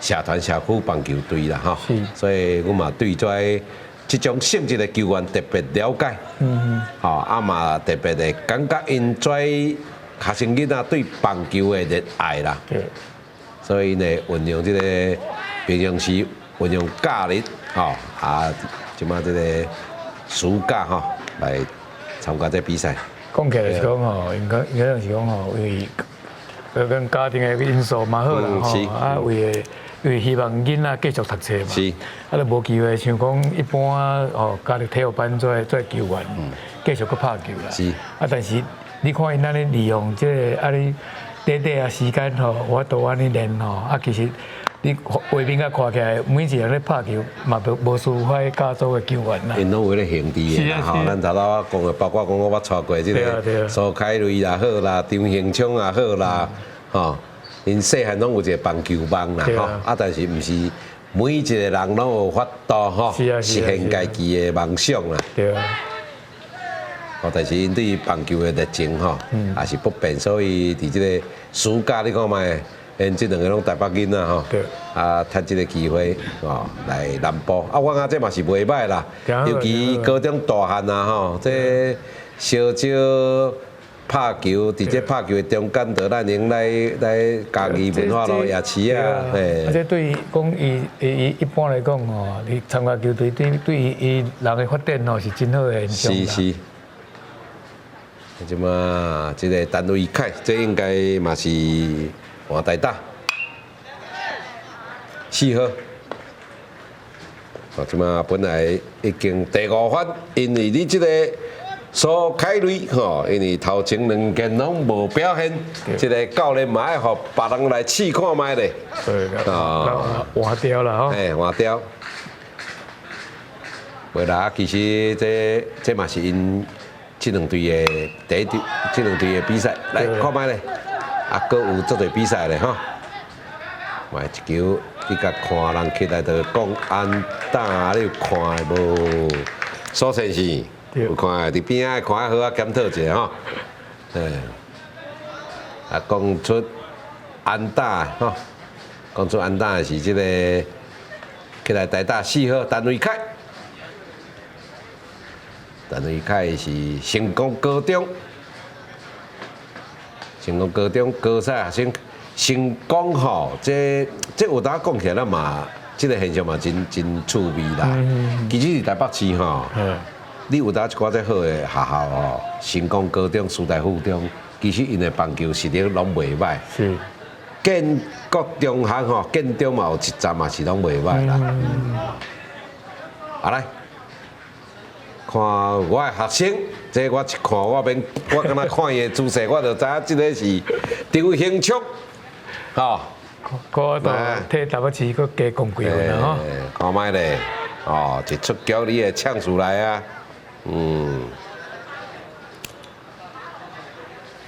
社團社區棒球隊啦，吼。所以阮嘛對這種性質的球員特別了解。吼，啊嘛特別會感覺𪜶這學生囡仔對棒球的熱愛啦。所以呢，運用這個平常時運用假日，吼啊，這馬這個暑假吼來參加這比賽。講起來是講吼，應該是講吼，因為跟家庭的因素嘛好啦吼，啊為因為希望囡仔繼續讀冊嘛，啊，就無機會像講一般哦，加入體育班做球員，繼續閣拍球啦。啊，但是你看𪜶按呢利用這個按呢短短的時間吼，有法度按呢練吼，啊，其實你畫面仔看起來，每一個人咧拍球嘛，無輸遐甲組的球員啦。𪜶攏有咧興致的啦，吼，咱頭拄仔講的，包括講我捌帶過這個蘇凱瑞也好啦，張興聰也好啦，吼。𪜶細漢攏有一個棒球夢啦，吼，啊，但是毋是每一個人攏有法度吼，實現家己的夢想啦。哦，但是𪜶對棒球的熱情吼，也是不變，所以佇這個暑假你看覓，𪜶這兩個攏台北囡仔吼，啊，趁這個機會吼來南部。啊，我感覺這嘛是袂䆀啦，尤其高中大漢啊吼，這相少拍球，佇這拍球的中間，就咱用來來嘉義文化路夜市啊，嘿。啊，這對講伊伊一般來講吼，你參加球隊對對伊人的發展吼是真好的現象。是是。這馬這個陳維凱，這應該嘛是換代打。4號。哦，這馬本來已經第五番，因為你這個蘇凱瑞吼，因為頭前兩件攏無表現，這個教練嘛愛予別人來試看覓咧。對，啊，換掉啦吼。嘿，換掉。袂啦，其實這嘛是𪜶這兩隊的第一場，這兩隊的比賽，來看覓咧。啊，閣有足濟比賽咧吼。嘛一球，你共看人起來就講安打，你有看無？蘇先生有看佇邊仔看好啊，檢討一下吼。啊，講出安打吼，講出安打的是這個起來代打4號陳維凱，陳維凱是成功高中，成功高中高三學生，成功吼，這有當講起來嘛，這個現象嘛真真趣味啦。其實佇台北市吼，你有當一寡這好的學校吼，成功高中、師大附中，其實𪜶的棒球實力攏袂䆀。建國中學吼，建中嘛有一站嘛是攏袂䆀啦。啊來，看我的學生，這我一看我免，我敢若看伊的姿勢，我就知影這個是張興聰，吼。我都替台北市閣加講幾分啦吼。看覓咧，哦，一出局你會嗆出來啊，嗯。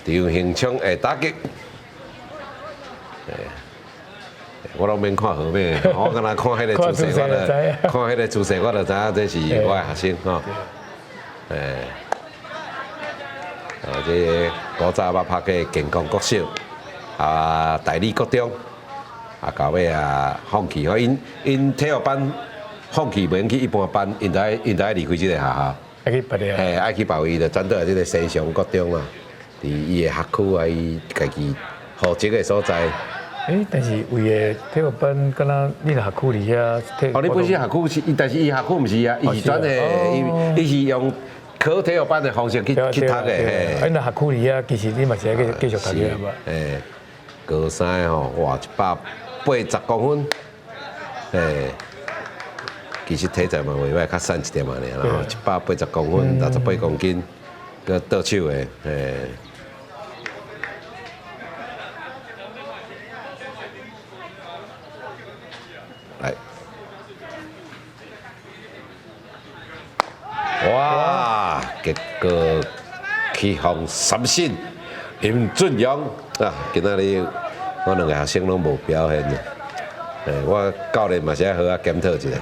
張興聰會打擊。我攏免看號碼，我敢若看彼個姿勢，我就看彼個姿勢，我就知影這是我的學生吼。啊，這古早捌拍過建功國小，啊，大理國中，啊，到尾啊放棄，吼，𪜶𪜶體育班放棄，袂用去一般班，𪜶就愛離開這個學校。愛去別个。嘿，愛去別位，就轉倒來這個西常國中啊，佇伊的學區啊，伊家己戶籍的所在。欸，但是為的體育班，敢若你若學區佇遐。哦，你本身學區是，但是伊學區毋是啊，伊是轉的，伊是用考體育班的方式去讀的。嘿。啊，若學區佇遐，其實你嘛是愛繼續讀的吧？嘿，高三吼，哇，180公分，嘿，其實體材嘛袂䆀，較瘦一點仔爾啦，180公分，68公斤，閣倒手的，嘿。來，哇！結果去予三振林俊陽啊！今仔日我兩個學生攏無表現啊！我教練嘛是愛好好檢討一下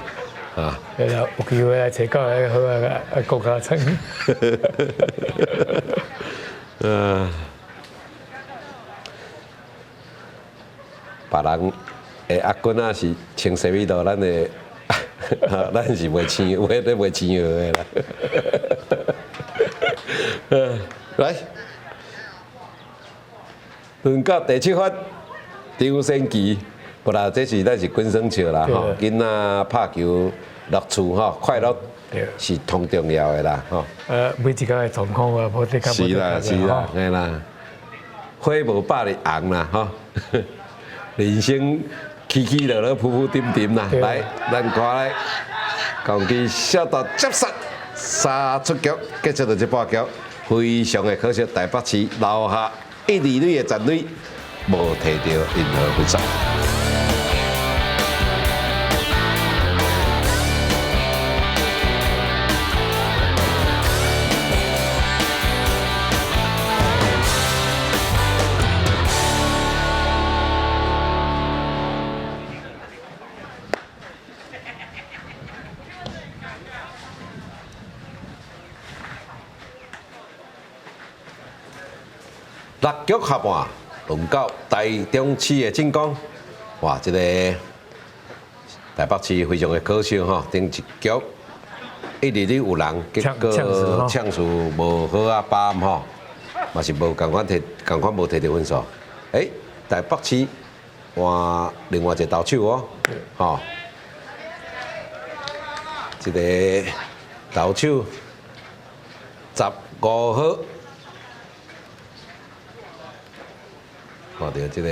啊！有機會來揣教練好啊，啊，國家層。嗯。別人的阿軍仔是穿西米露，咱的咱是袂穿，袂咧袂穿的啦。來，輪到第七發張先奇，無啦，這是咱是滾耍笑啦吼，囡仔拍球樂趣吼，快樂是同重要的啦吼。每一個的狀況啊，無得較是啦是啦，嘿啦，火無百日紅啦吼，人生起起落落，浮浮沉沉啦。來，咱看來，攻擊小道接殺，三出局，結束了這半局，非常的可惜，台北市留下一二壘的残壘，無提著任何分數。六局下半，輪到台中市的進攻。哇，這個台北市非常的可惜吼，頂一局一二壘有人，結果搶數無好啊，把吼，嘛是無仝款提，仝款無提著分數。欸，台北市換另外一個投手哦，吼，這個投手15號。看著這個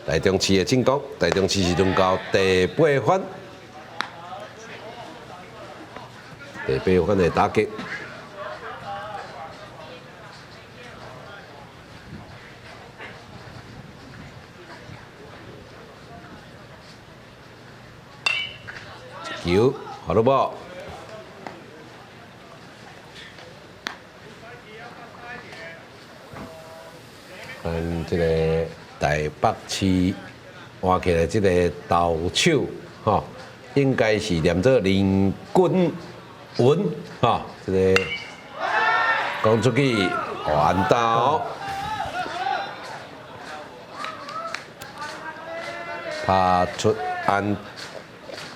台中市的進攻，台中市是輪到第八番，第八番的打擊，球好了無？咱這個台北市換起來這個投手吼，應該是念做林君文吼，這個講出去予安打哦，拍出安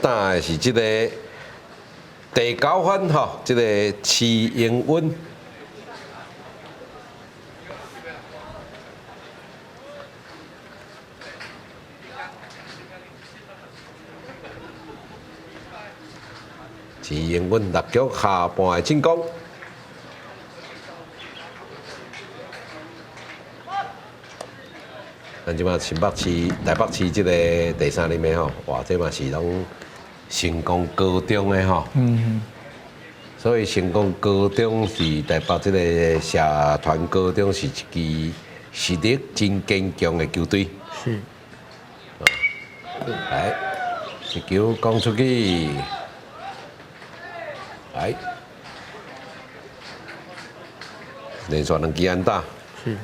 打的是這個第九番吼，這個徐英文。是英文六局下半的進攻。咱這擺新北市、台北市這個第三名的吼，哇，這嘛是攏成功高中的吼。所以成功高中是台北這個社團高中是一支實力真堅強的球隊。是。來，一球講出去。來，連續兩支安打。是。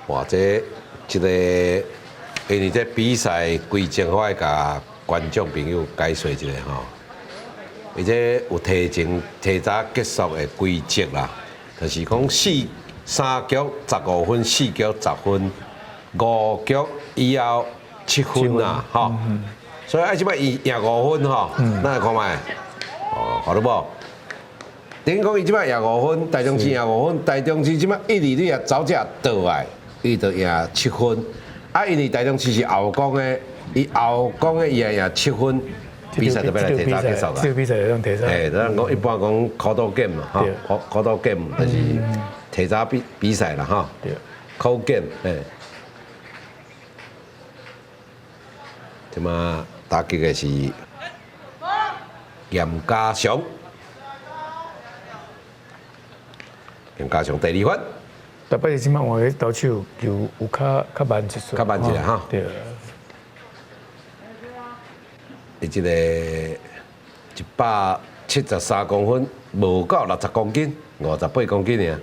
哇，這個，因為這比賽規則，我愛共觀眾朋友解說一下吼。伊這有提前提早結束的規則啦，就是講四三局15分，四局10分，五局以後7分啦，吼。所以愛這擺伊贏五分吼，咱來看覓，哦，好了無？等於講伊這擺贏五分，台中市贏五分，台中市這擺一二壘也走者倒來，伊就贏七分。啊，因為台中市是後攻的，伊後攻的伊也贏七分，比賽就欲來提早結束啦。這個比賽就當提早。欸，咱講一般講 call game 嘛，吼，call game 就是提早比比賽啦，吼。對。 call game，欸。這馬打擊的是嚴家祥，嚴家祥第二分。台北市這擺換個投手球有較較慢一些，較慢一點哈。對。伊這個173公分，無夠60公斤，58公斤爾。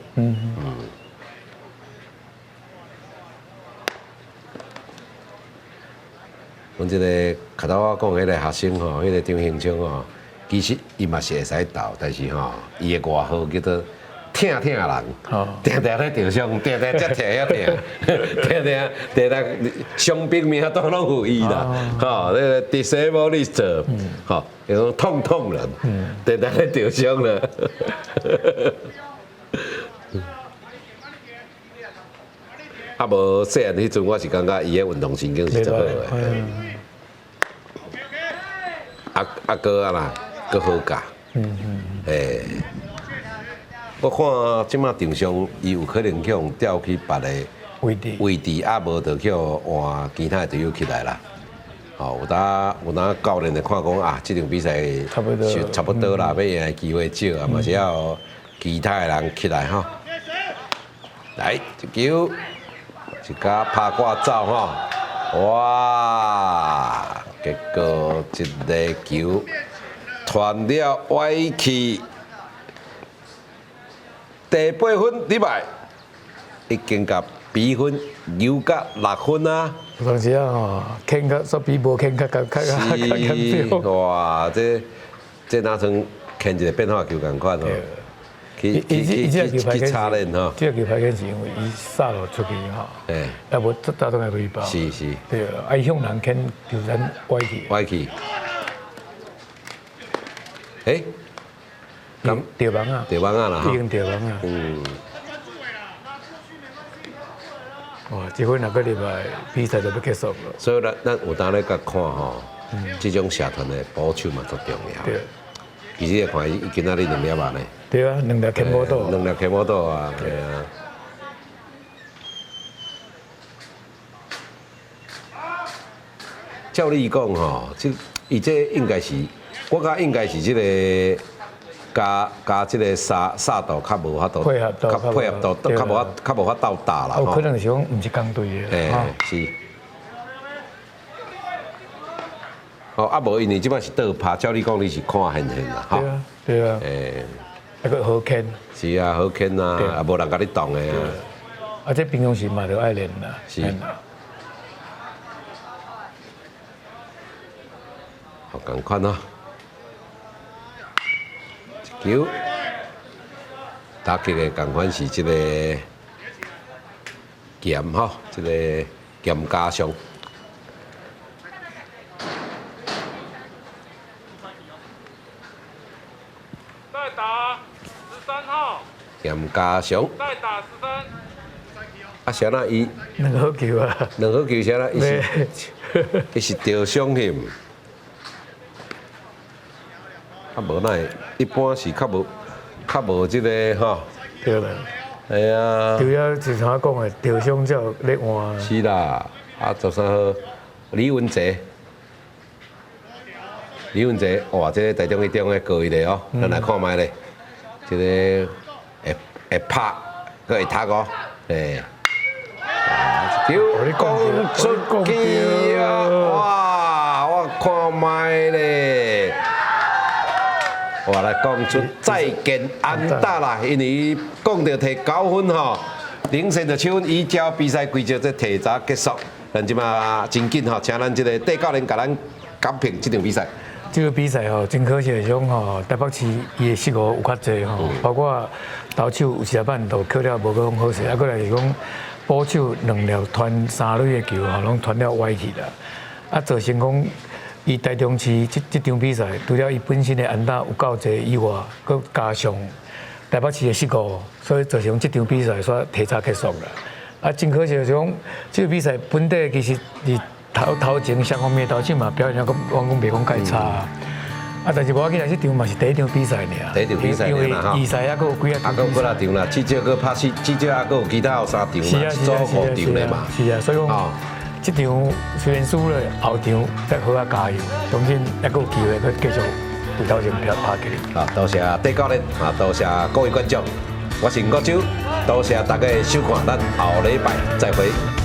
阮這個較早我講彼個學生吼，彼個張興聰吼，其實伊嘛是會使投，但是吼，伊的外號叫做疼疼人，定定咧著傷，定定遮疼遐疼，定定定定傷兵名單攏有伊啦，吼，那個 disabled list，吼，叫痛痛人，定定咧著傷啦。啊，無細漢彼陣，我是感覺伊的運動神經是足好的。啊啊閣啊啦，閣好教。欸，我看這馬場上，伊有可能去予調去別个位置，位置啊，無就去換其他的隊友起來啦。吼，有當有當教練會看講啊，這場比賽差不多差不多啦，欲贏的機會少啊，嘛是要其他的人起來吼。來，一球，一跤拍掛走吼，哇！結果這个球傳了歪去，第八分禮拜已經共比分扭甲六分啊！有當時啊吼，牽較煞比無牽較較較較較嚴重。哇！這這若算牽一個變化球仝款吼，去去去去插練吼。這個球歹是因為伊殺落出去吼，啊無早當來塁包。是是。對啊，伊向人牽就咱歪去。歪去。欸？咁掉網啊！掉網啊啦！已經掉網啊！哇！這分若閣入來，比賽就欲結束了。所以咱咱有當咧共看吼，這種社團的保守嘛足重要。對。其實會看伊今仔日兩粒啊呢。對啊，兩粒牽無倒。兩粒牽無倒啊，對啊。照你講吼，這伊這應該是，我感覺應該是這个。佮佮這个殺殺度較無法度，配合度，較配合度較無法較無法度打啦。有可能是講毋是仝隊的。欸，是。哦，啊無，因為這擺是倒拍，照你講你是看現現啦，對啊，對啊。欸，啊閣好牽。是啊，好牽啊，啊無人共你擋的啊。啊，這平常時嘛著愛練啦。是。好仝款哦。球打擊的仝款是這个劍吼，這个劍加上。再打13號。劍加上。再打十三。啊，啥啦？伊兩好球啊！兩好球啥啦？伊是伊是著傷去。啊，無哪會，一般是較無較無這个吼。對啦。哎呀。對啊，就像我講的，著傷才有咧換。是啦，啊，13號李文傑，李文傑，哇，這个台中一中的高一个哦，咱來看覓咧，這个會會拍，閣會讀哦，欸。球講出去啊！哇，我看覓咧。我來講出再見安打啦，因為講著提九分吼，領先著七分，依照比賽規則，這提早結束。咱這馬真緊吼，請咱這个戴教練共咱講評這場比賽。這个比賽吼，真可惜的是講吼，台北市伊的失誤有較濟吼，包括投手有一擺都扣了無閣講好勢，啊，閣來是講捕手兩粒傳三壘的球吼，攏傳了歪去啦，啊，造成講。伊台中市這這場比賽，除了伊本身的安打有夠濟以外，閣加上台北市的失誤，所以造成這場比賽煞提早結束啦。啊，真可惜就是講，這个比賽本底其實是頭頭前雙方面投手嘛表現講，我講袂講介差。啊，但是無要緊，這場嘛是第一場比賽爾。第一場比賽爾啦，因為二賽還閣有幾啊場。還閣有幾啊場啦，至少閣拍四，至少還閣有其他有三場嘛，一組五場咧嘛。是啊，所以講。這場雖然輸了，後場再好好加油，相信還閣有機會閣繼續對頭前拍拍起來。好，多謝戴教練，啊，多謝各位觀眾，我是吳國洲，多謝大家的收看，咱後禮拜再會。